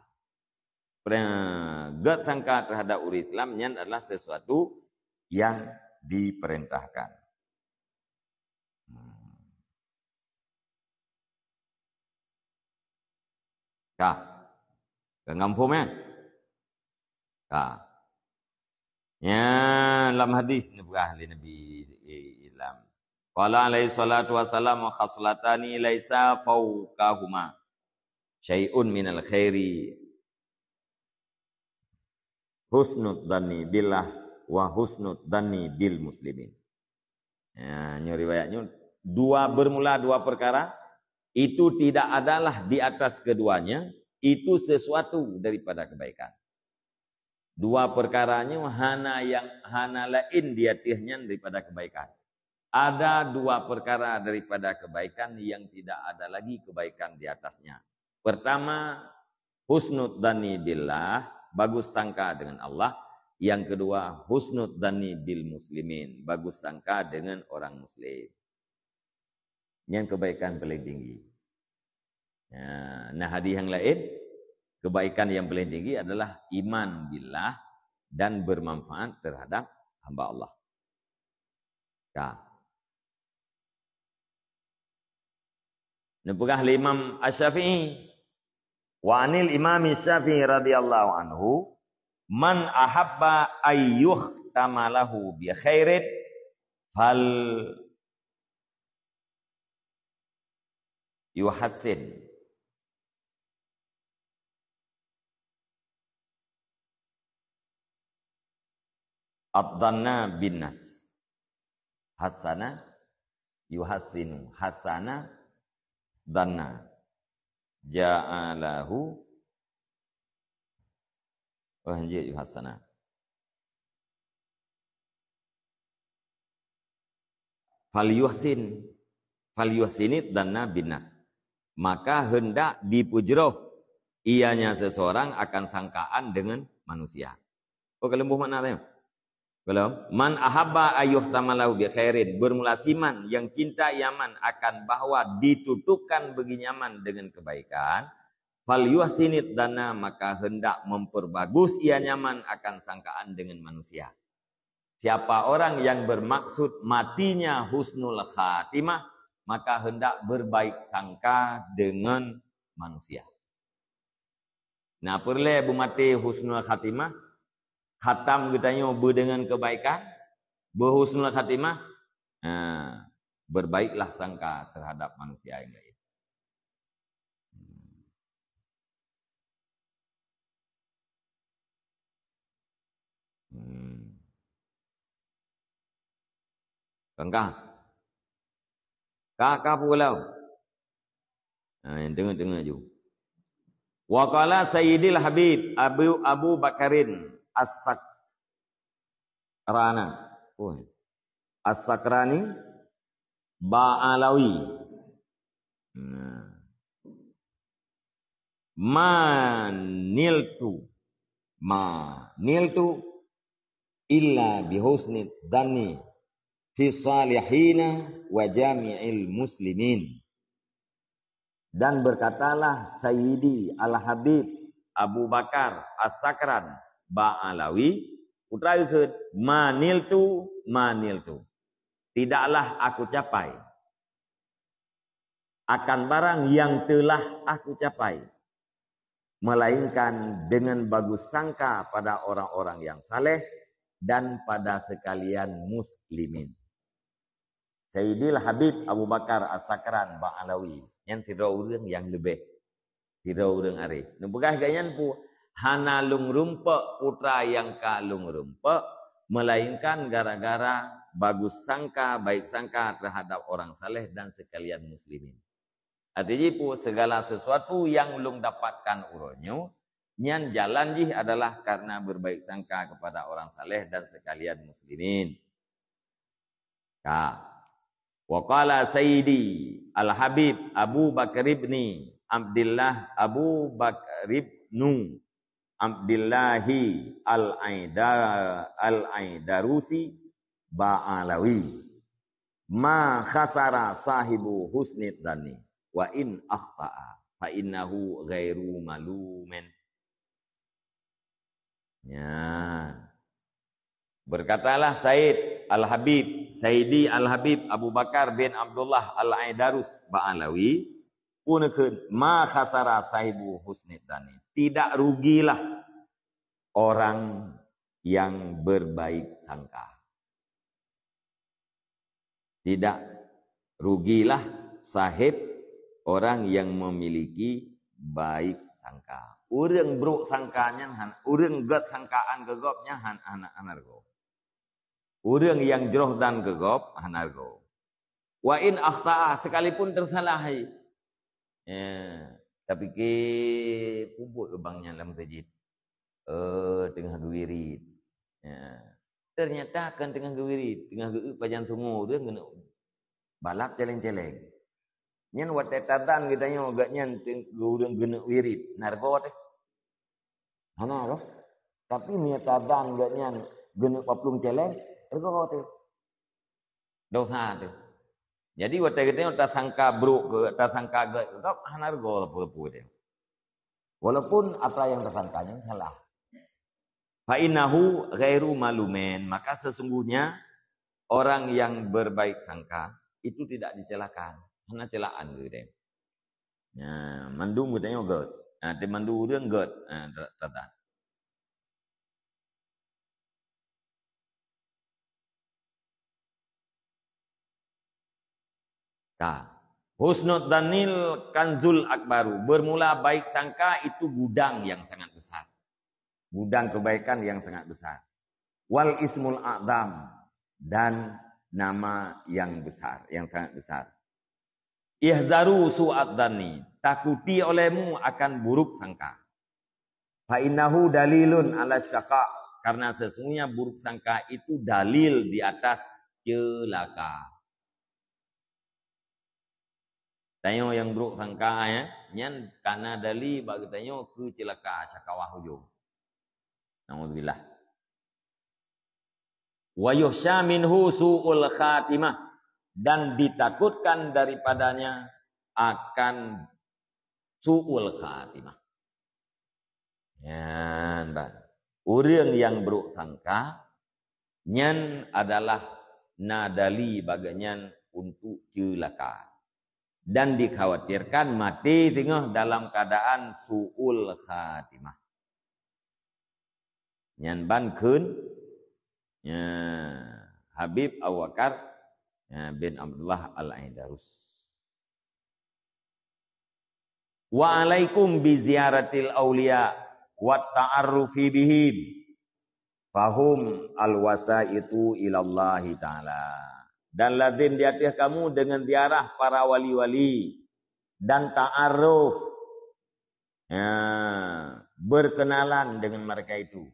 Pre-, gét sangka terhadap ureuëng Islam nyan adalah sesuatu yang diperintahkan. Hmm. Ka. Ka ngampôm, ya? Ka. Ya, lam hadis neupeugah lé Nabi, eh, lam. Qala alaihi salatu wassalam, "Khaslatani laisa fauqahuma syai'un minal khairi." Husnud dhanni billah wa husnud dhanni bil muslimin. Ya, nyoe riwayat nyoe dua bermula dua perkara, itu tidak adalah di atas keduanya, itu sesuatu daripada kebaikan. Dua perkara nyoe hana yang, hana laén di ateueh nyan daripada kebaikan. Ada dua perkara daripada kebaikan yang tidak ada lagi kebaikan di atasnya. Pertama, husnud dhanni billah, bagus sangka dengan Allah. Yang kedua, husnud dhanni bil muslimin, bagus sangka dengan orang muslim. Nyan kebaikan paling tinggi. Ya, nah, hadis yang lain, kebaikan yang paling tinggi adalah iman billah dan bermanfaat terhadap hamba Allah. Ka. Neupeugah lé Imam Asy-Syafi'i, wa anil Imam Syafi'i radhiyallahu anhu, "Man ahabba ayyuhtama lahu bi khairin fal yuhassin." Adh-dhanna bin nas. Hasana, yuhassinu. Hasana, dhanna. Ja'alahu, oh, jeuet yuhassana. Falyuhsin, falyuhsinidh dhanna bin nas. Maka hendak dipeujroh ianya seseorang akan sangkaan dengan manusia. Oh, ka leumbôh makna tadi. Belum. Man ahabba ayyuhtama lahu bi khairin, bermula siman yang cinta iaman akan bahwa ditutupkan bagi nyaman dengan kebaikan, falyuhsinidh dhanna, maka hendak memperbagus ia nyaman akan sangkaan dengan manusia. Siapa orang yang bermaksud matinya husnul khatimah, maka hendak berbaik sangka dengan manusia. Nah, peureulée beumaté husnul khatimah, khatam geutanyoe beudeungon kebaikan, Berhusnul khatimah, ha, berbaiklah sangka terhadap manusia yang lain. Hmm. Kan ka? Ka, ka pulang. Ha, nyang teungoh-teungoh ju. Wa qala Sayyidil Habib Abu, Abu Bakarin As-Sakrana. Oh. As-Sakrani Ba'alawi. Nah. Ma niltu, ma niltu illa bihusni dhanni fi salihina wa jami'il muslimin. Dan berkatalah Sayyidi Al-Habib Abu Bakar As-Sakran Ba'alawi, putra geukheun, "Ma niltu, ma niltu. Tidaklah aku capai akan barang yang telah aku capai, melainkan dengan bagus sangka pada orang-orang yang saleh dan pada sekalian muslimin." Sayyidil Habib Abu Bakar As-Sakran Ba'alawi, nyan sidroe ureuëng nyang leubeh, sidroe ureuëng arif. Neupeugah gobnyan pu, "Hana lôn rumpok putra nyang ka lôn rumpok, melainkan gara-gara bagus sangka, baik sangka terhadap orang saleh dan sekalian muslimin." Arti jih pu, segala sesuatu nyang lôn dapatkan uroe nyoe, nyan jalan jih adalah karena berbaik sangka kepada orang saleh dan sekalian muslimin. Ka. Wa qala Sayyidi Al-Habib Abu Bakar ibni Abdillah Abu Bakar ibnu Abdillahi Al-Aida-, Al-Aidarusi Ba'alawi, "Ma khasara sahibu husni dhanni, wa in akhta'a, fa innahu ghairu malumin." Nyan. Berkatalah Said Al-Habib, Saidi Al-Habib Abu Bakar bin Abdullah Al-Aidarus Ba'alawi, pu neukheun, "Ma khasara sahibu husni dhanni." Tidak rugilah orang yang berbaik sangka. Tidak rugilah sahib orang yang memiliki baik sangka. Ureuëng brok sangka nyan han, ureuëng gét sangkaan keu gob nyan han, hana, hana reugoe. Ureuëng nyang jroh dan keu gob hana reugoe. Wa in akhta'a, sekalipun tersalah hai. Ya, tapike peubuet keu bang nyan lam meuseujid. Eh, teungoh geuwirit. Ya. Ternyata kan teungoh geuwirit, teungoh geu pajan sungoe ureuëng keuneuk balap celeng-celeng. Nyan watée tazan geutanyoe gobnyan teu-, ureuëng keuneuk wirit, na reugoe teuh. Hana roh. Tapi meunyoe tazan gobnyan keuneuk paplueng celeng, reugoe teuh. Dosa teuh. Jadi watée geutanyoe tasangka brok keu, tasangka gét keu gob, hana reugoe sapeue-sapeue teuh. Walaupun apa yang tersangkanya salah. Fa innahu ghairu malumin, maka sesungguhnya orang yang berbaik sangka itu tidak dicelakakan. Hana celaan geude. Nah, mandum geutanyoe gét. Nah, di mandum ureuëng gét. Nah, ta-, ta-, ta. Ka. Husnul dzanil kanzul akbaru. Bermula baik sangka itu gudang yang sangat besar. Gudang kebaikan yang sangat besar. Wal ismul a'zam. Dan nama yang besar, yang sangat besar. Ihzaru su'ad dzanni. Takuti olehmu akan buruk sangka. Fa innahu dalilun ala syaqa, karena sesungguhnya buruk sangka itu dalil di atas celaka. Tanyoe nyang buruk sangka, ya, nyan kana dalil bagi tanyoe keu celaka, syakawah ujong. Nauzubillah. Wa yukhsya minhu su'ul khatimah, dan ditakutkan daripadanya akan su'ul khatimah. Nyan, bah. Ureuëng nyang buruk sangka, nyan adalah na dalil bagi nyan untuk celaka. Dan dikhawatirkan maté teungoh dalam keadaan su'ul khatimah. Nyan ban kheun, nya, Habib Abu Bakar, ya, bin Abdullah Al-Aidarus. "Wa alaikum bi ziyaratil auliya wa ta'arrufi bihim, fahum al-wasaitu ilallahi ta'ala." Dan lazim di ateueh kamu dengan ziarah para wali-wali dan ta'aruf, ya, berkenalan dengan mereka itu,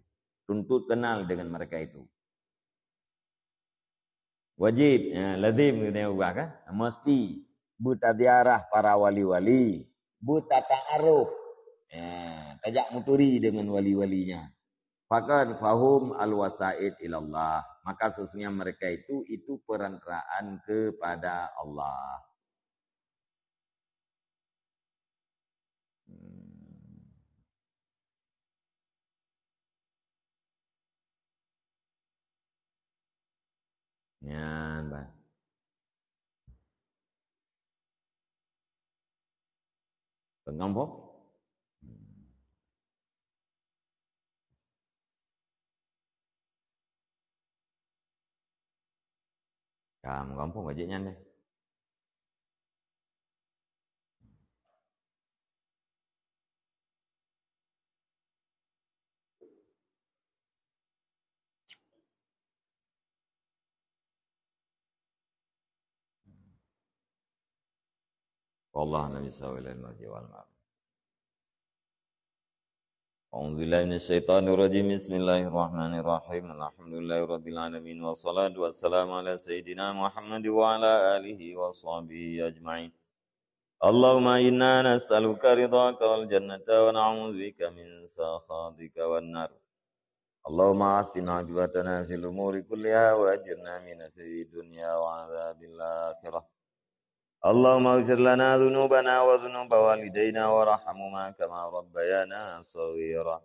tuntut kenal dengan mereka itu. Wajib, ya, lazim keuneuk ubah kan? Mesti beutaziarah para wali-wali, beutata'aruf. Ya, tajak muturi dengan wali-walinya. Faqad fahum al-wasait ilallah. Maka sesungguhnya mereka itu, itu perantaraan kepada Allah. Hmm. Nyan, bah. Peungompok? Ka meugampông ka jeuet nyan deh. Wallahu a'lam bishawab. Ilaihi marji wal ma'ab. A'udzubillahi minasyaitonirrajim. Bismillahirrahmanirrahim. Alhamdulillahirabbil alamin. Wassalatu wassalamu ala sayyidina Muhammad wa ala alihi wa sahbihi ajma'in. Allahumma inna nas'aluka ridhaka wal jannata wa na'udzubika min sakhatika wan nar. Allahumma ahsin aqibatana fil umuri kulliha wa ajirna min khizyi dunya wa adzabil akhirah. Allahumma ighfir lana dzunubana wa dzunuba walidaina warhamhuma kama rabbayana shaghira.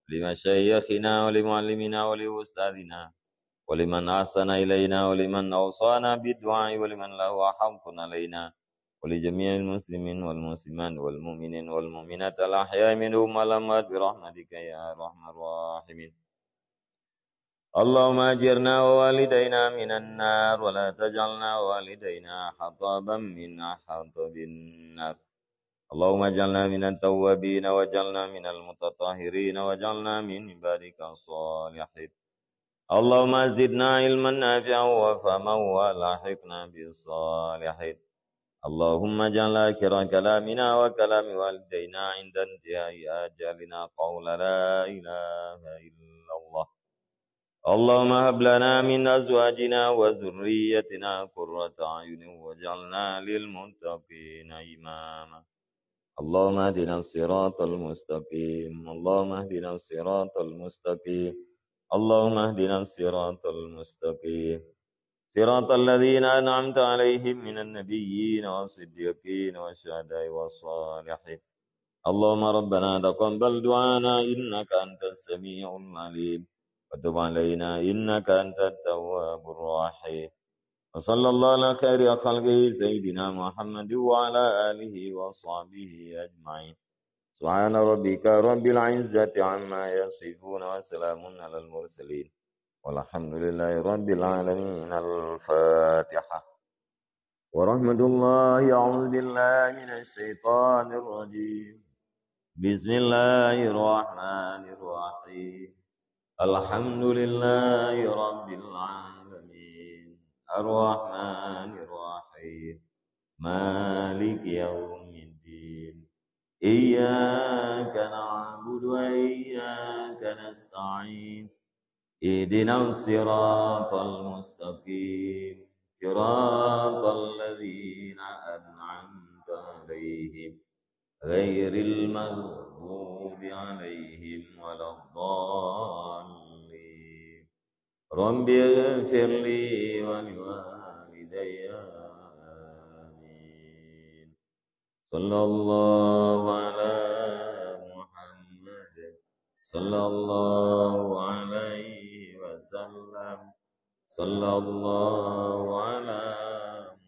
Li masyayikhina wa li muallimina wa li ustadzina wa liman ahsana ilaina wa liman awsana bid du'a wa liman lahu haqqun alaina wa li jami'il muslimin wal muslimat wal mu'minin wal mu'minat al ahya'i minhum wal amwat bi rahmatika ya arhamar rahimin. Allahumma ajirna wa walidaina minan nar wa la taj'alna wa walidaina hataban min ahatabin nar. Allahumma ij'alna minat tawwabin waj'alna minal mutatahhirin waj'alna min ibadika shalihin. Allahumma zidna ilman nafi'an wa fahman wa alhiqna bis shalihin. Allahumma ij'al akhira kalamina wa kalami walidaina inda intihai ajalina qaula la ilaha illallah. Allahumma hab lana min azwajina wa dzurriyyatina qurrata a'yunin waj'alna lil muttaqina imama. Allahumma ihdinas siratal mustaqim. Allahumma ihdinas siratal mustaqim. Allahumma ihdinas siratal mustaqim. Siratal ladzina an'amta 'alaihim minan nabiyyin was siddiqin was syuhada'i was shalihin. Allahumma rabbana taqabbal du'ana innaka antas sami'ul 'alim wa tub 'alaina innaka antat tawwabur rahim. Wa sallallahu ala khairi khalqihi sayyidina Muhammad wa ala alihi wa sahbihi ajma'in. Subhana rabbika rabbil izzati amma yasifun wa salamun alal mursalin. Walhamdulillahi rabbil alamin. Al-Fatihah. Wa rahmatullahi, a'udzu billahi minasy syaithanir rajim. Bismillahirrahmanirrahim. Alhamdulillahi rabbil alamin. Arrahmanirrahim. Maliki yaumiddin. Iyyaka na'budu wa iyyaka nasta'in. Ihdinas siratal mustaqim. Siratal ladzina an'amta 'alaihim ghairil maghdubi 'alaihim waladdallin. Rabbi ighfirli wa liwalidayya. Amin. Sallallahu ala Muhammad. Sallallahu alaihi wasallam. Sallallahu ala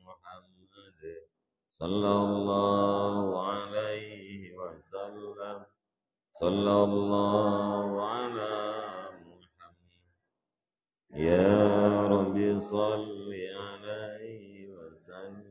Muhammad. Sallallahu alaihi wasallam. Sallallahu ala Muhammad. Ya Rabbi صل عليه وسلم.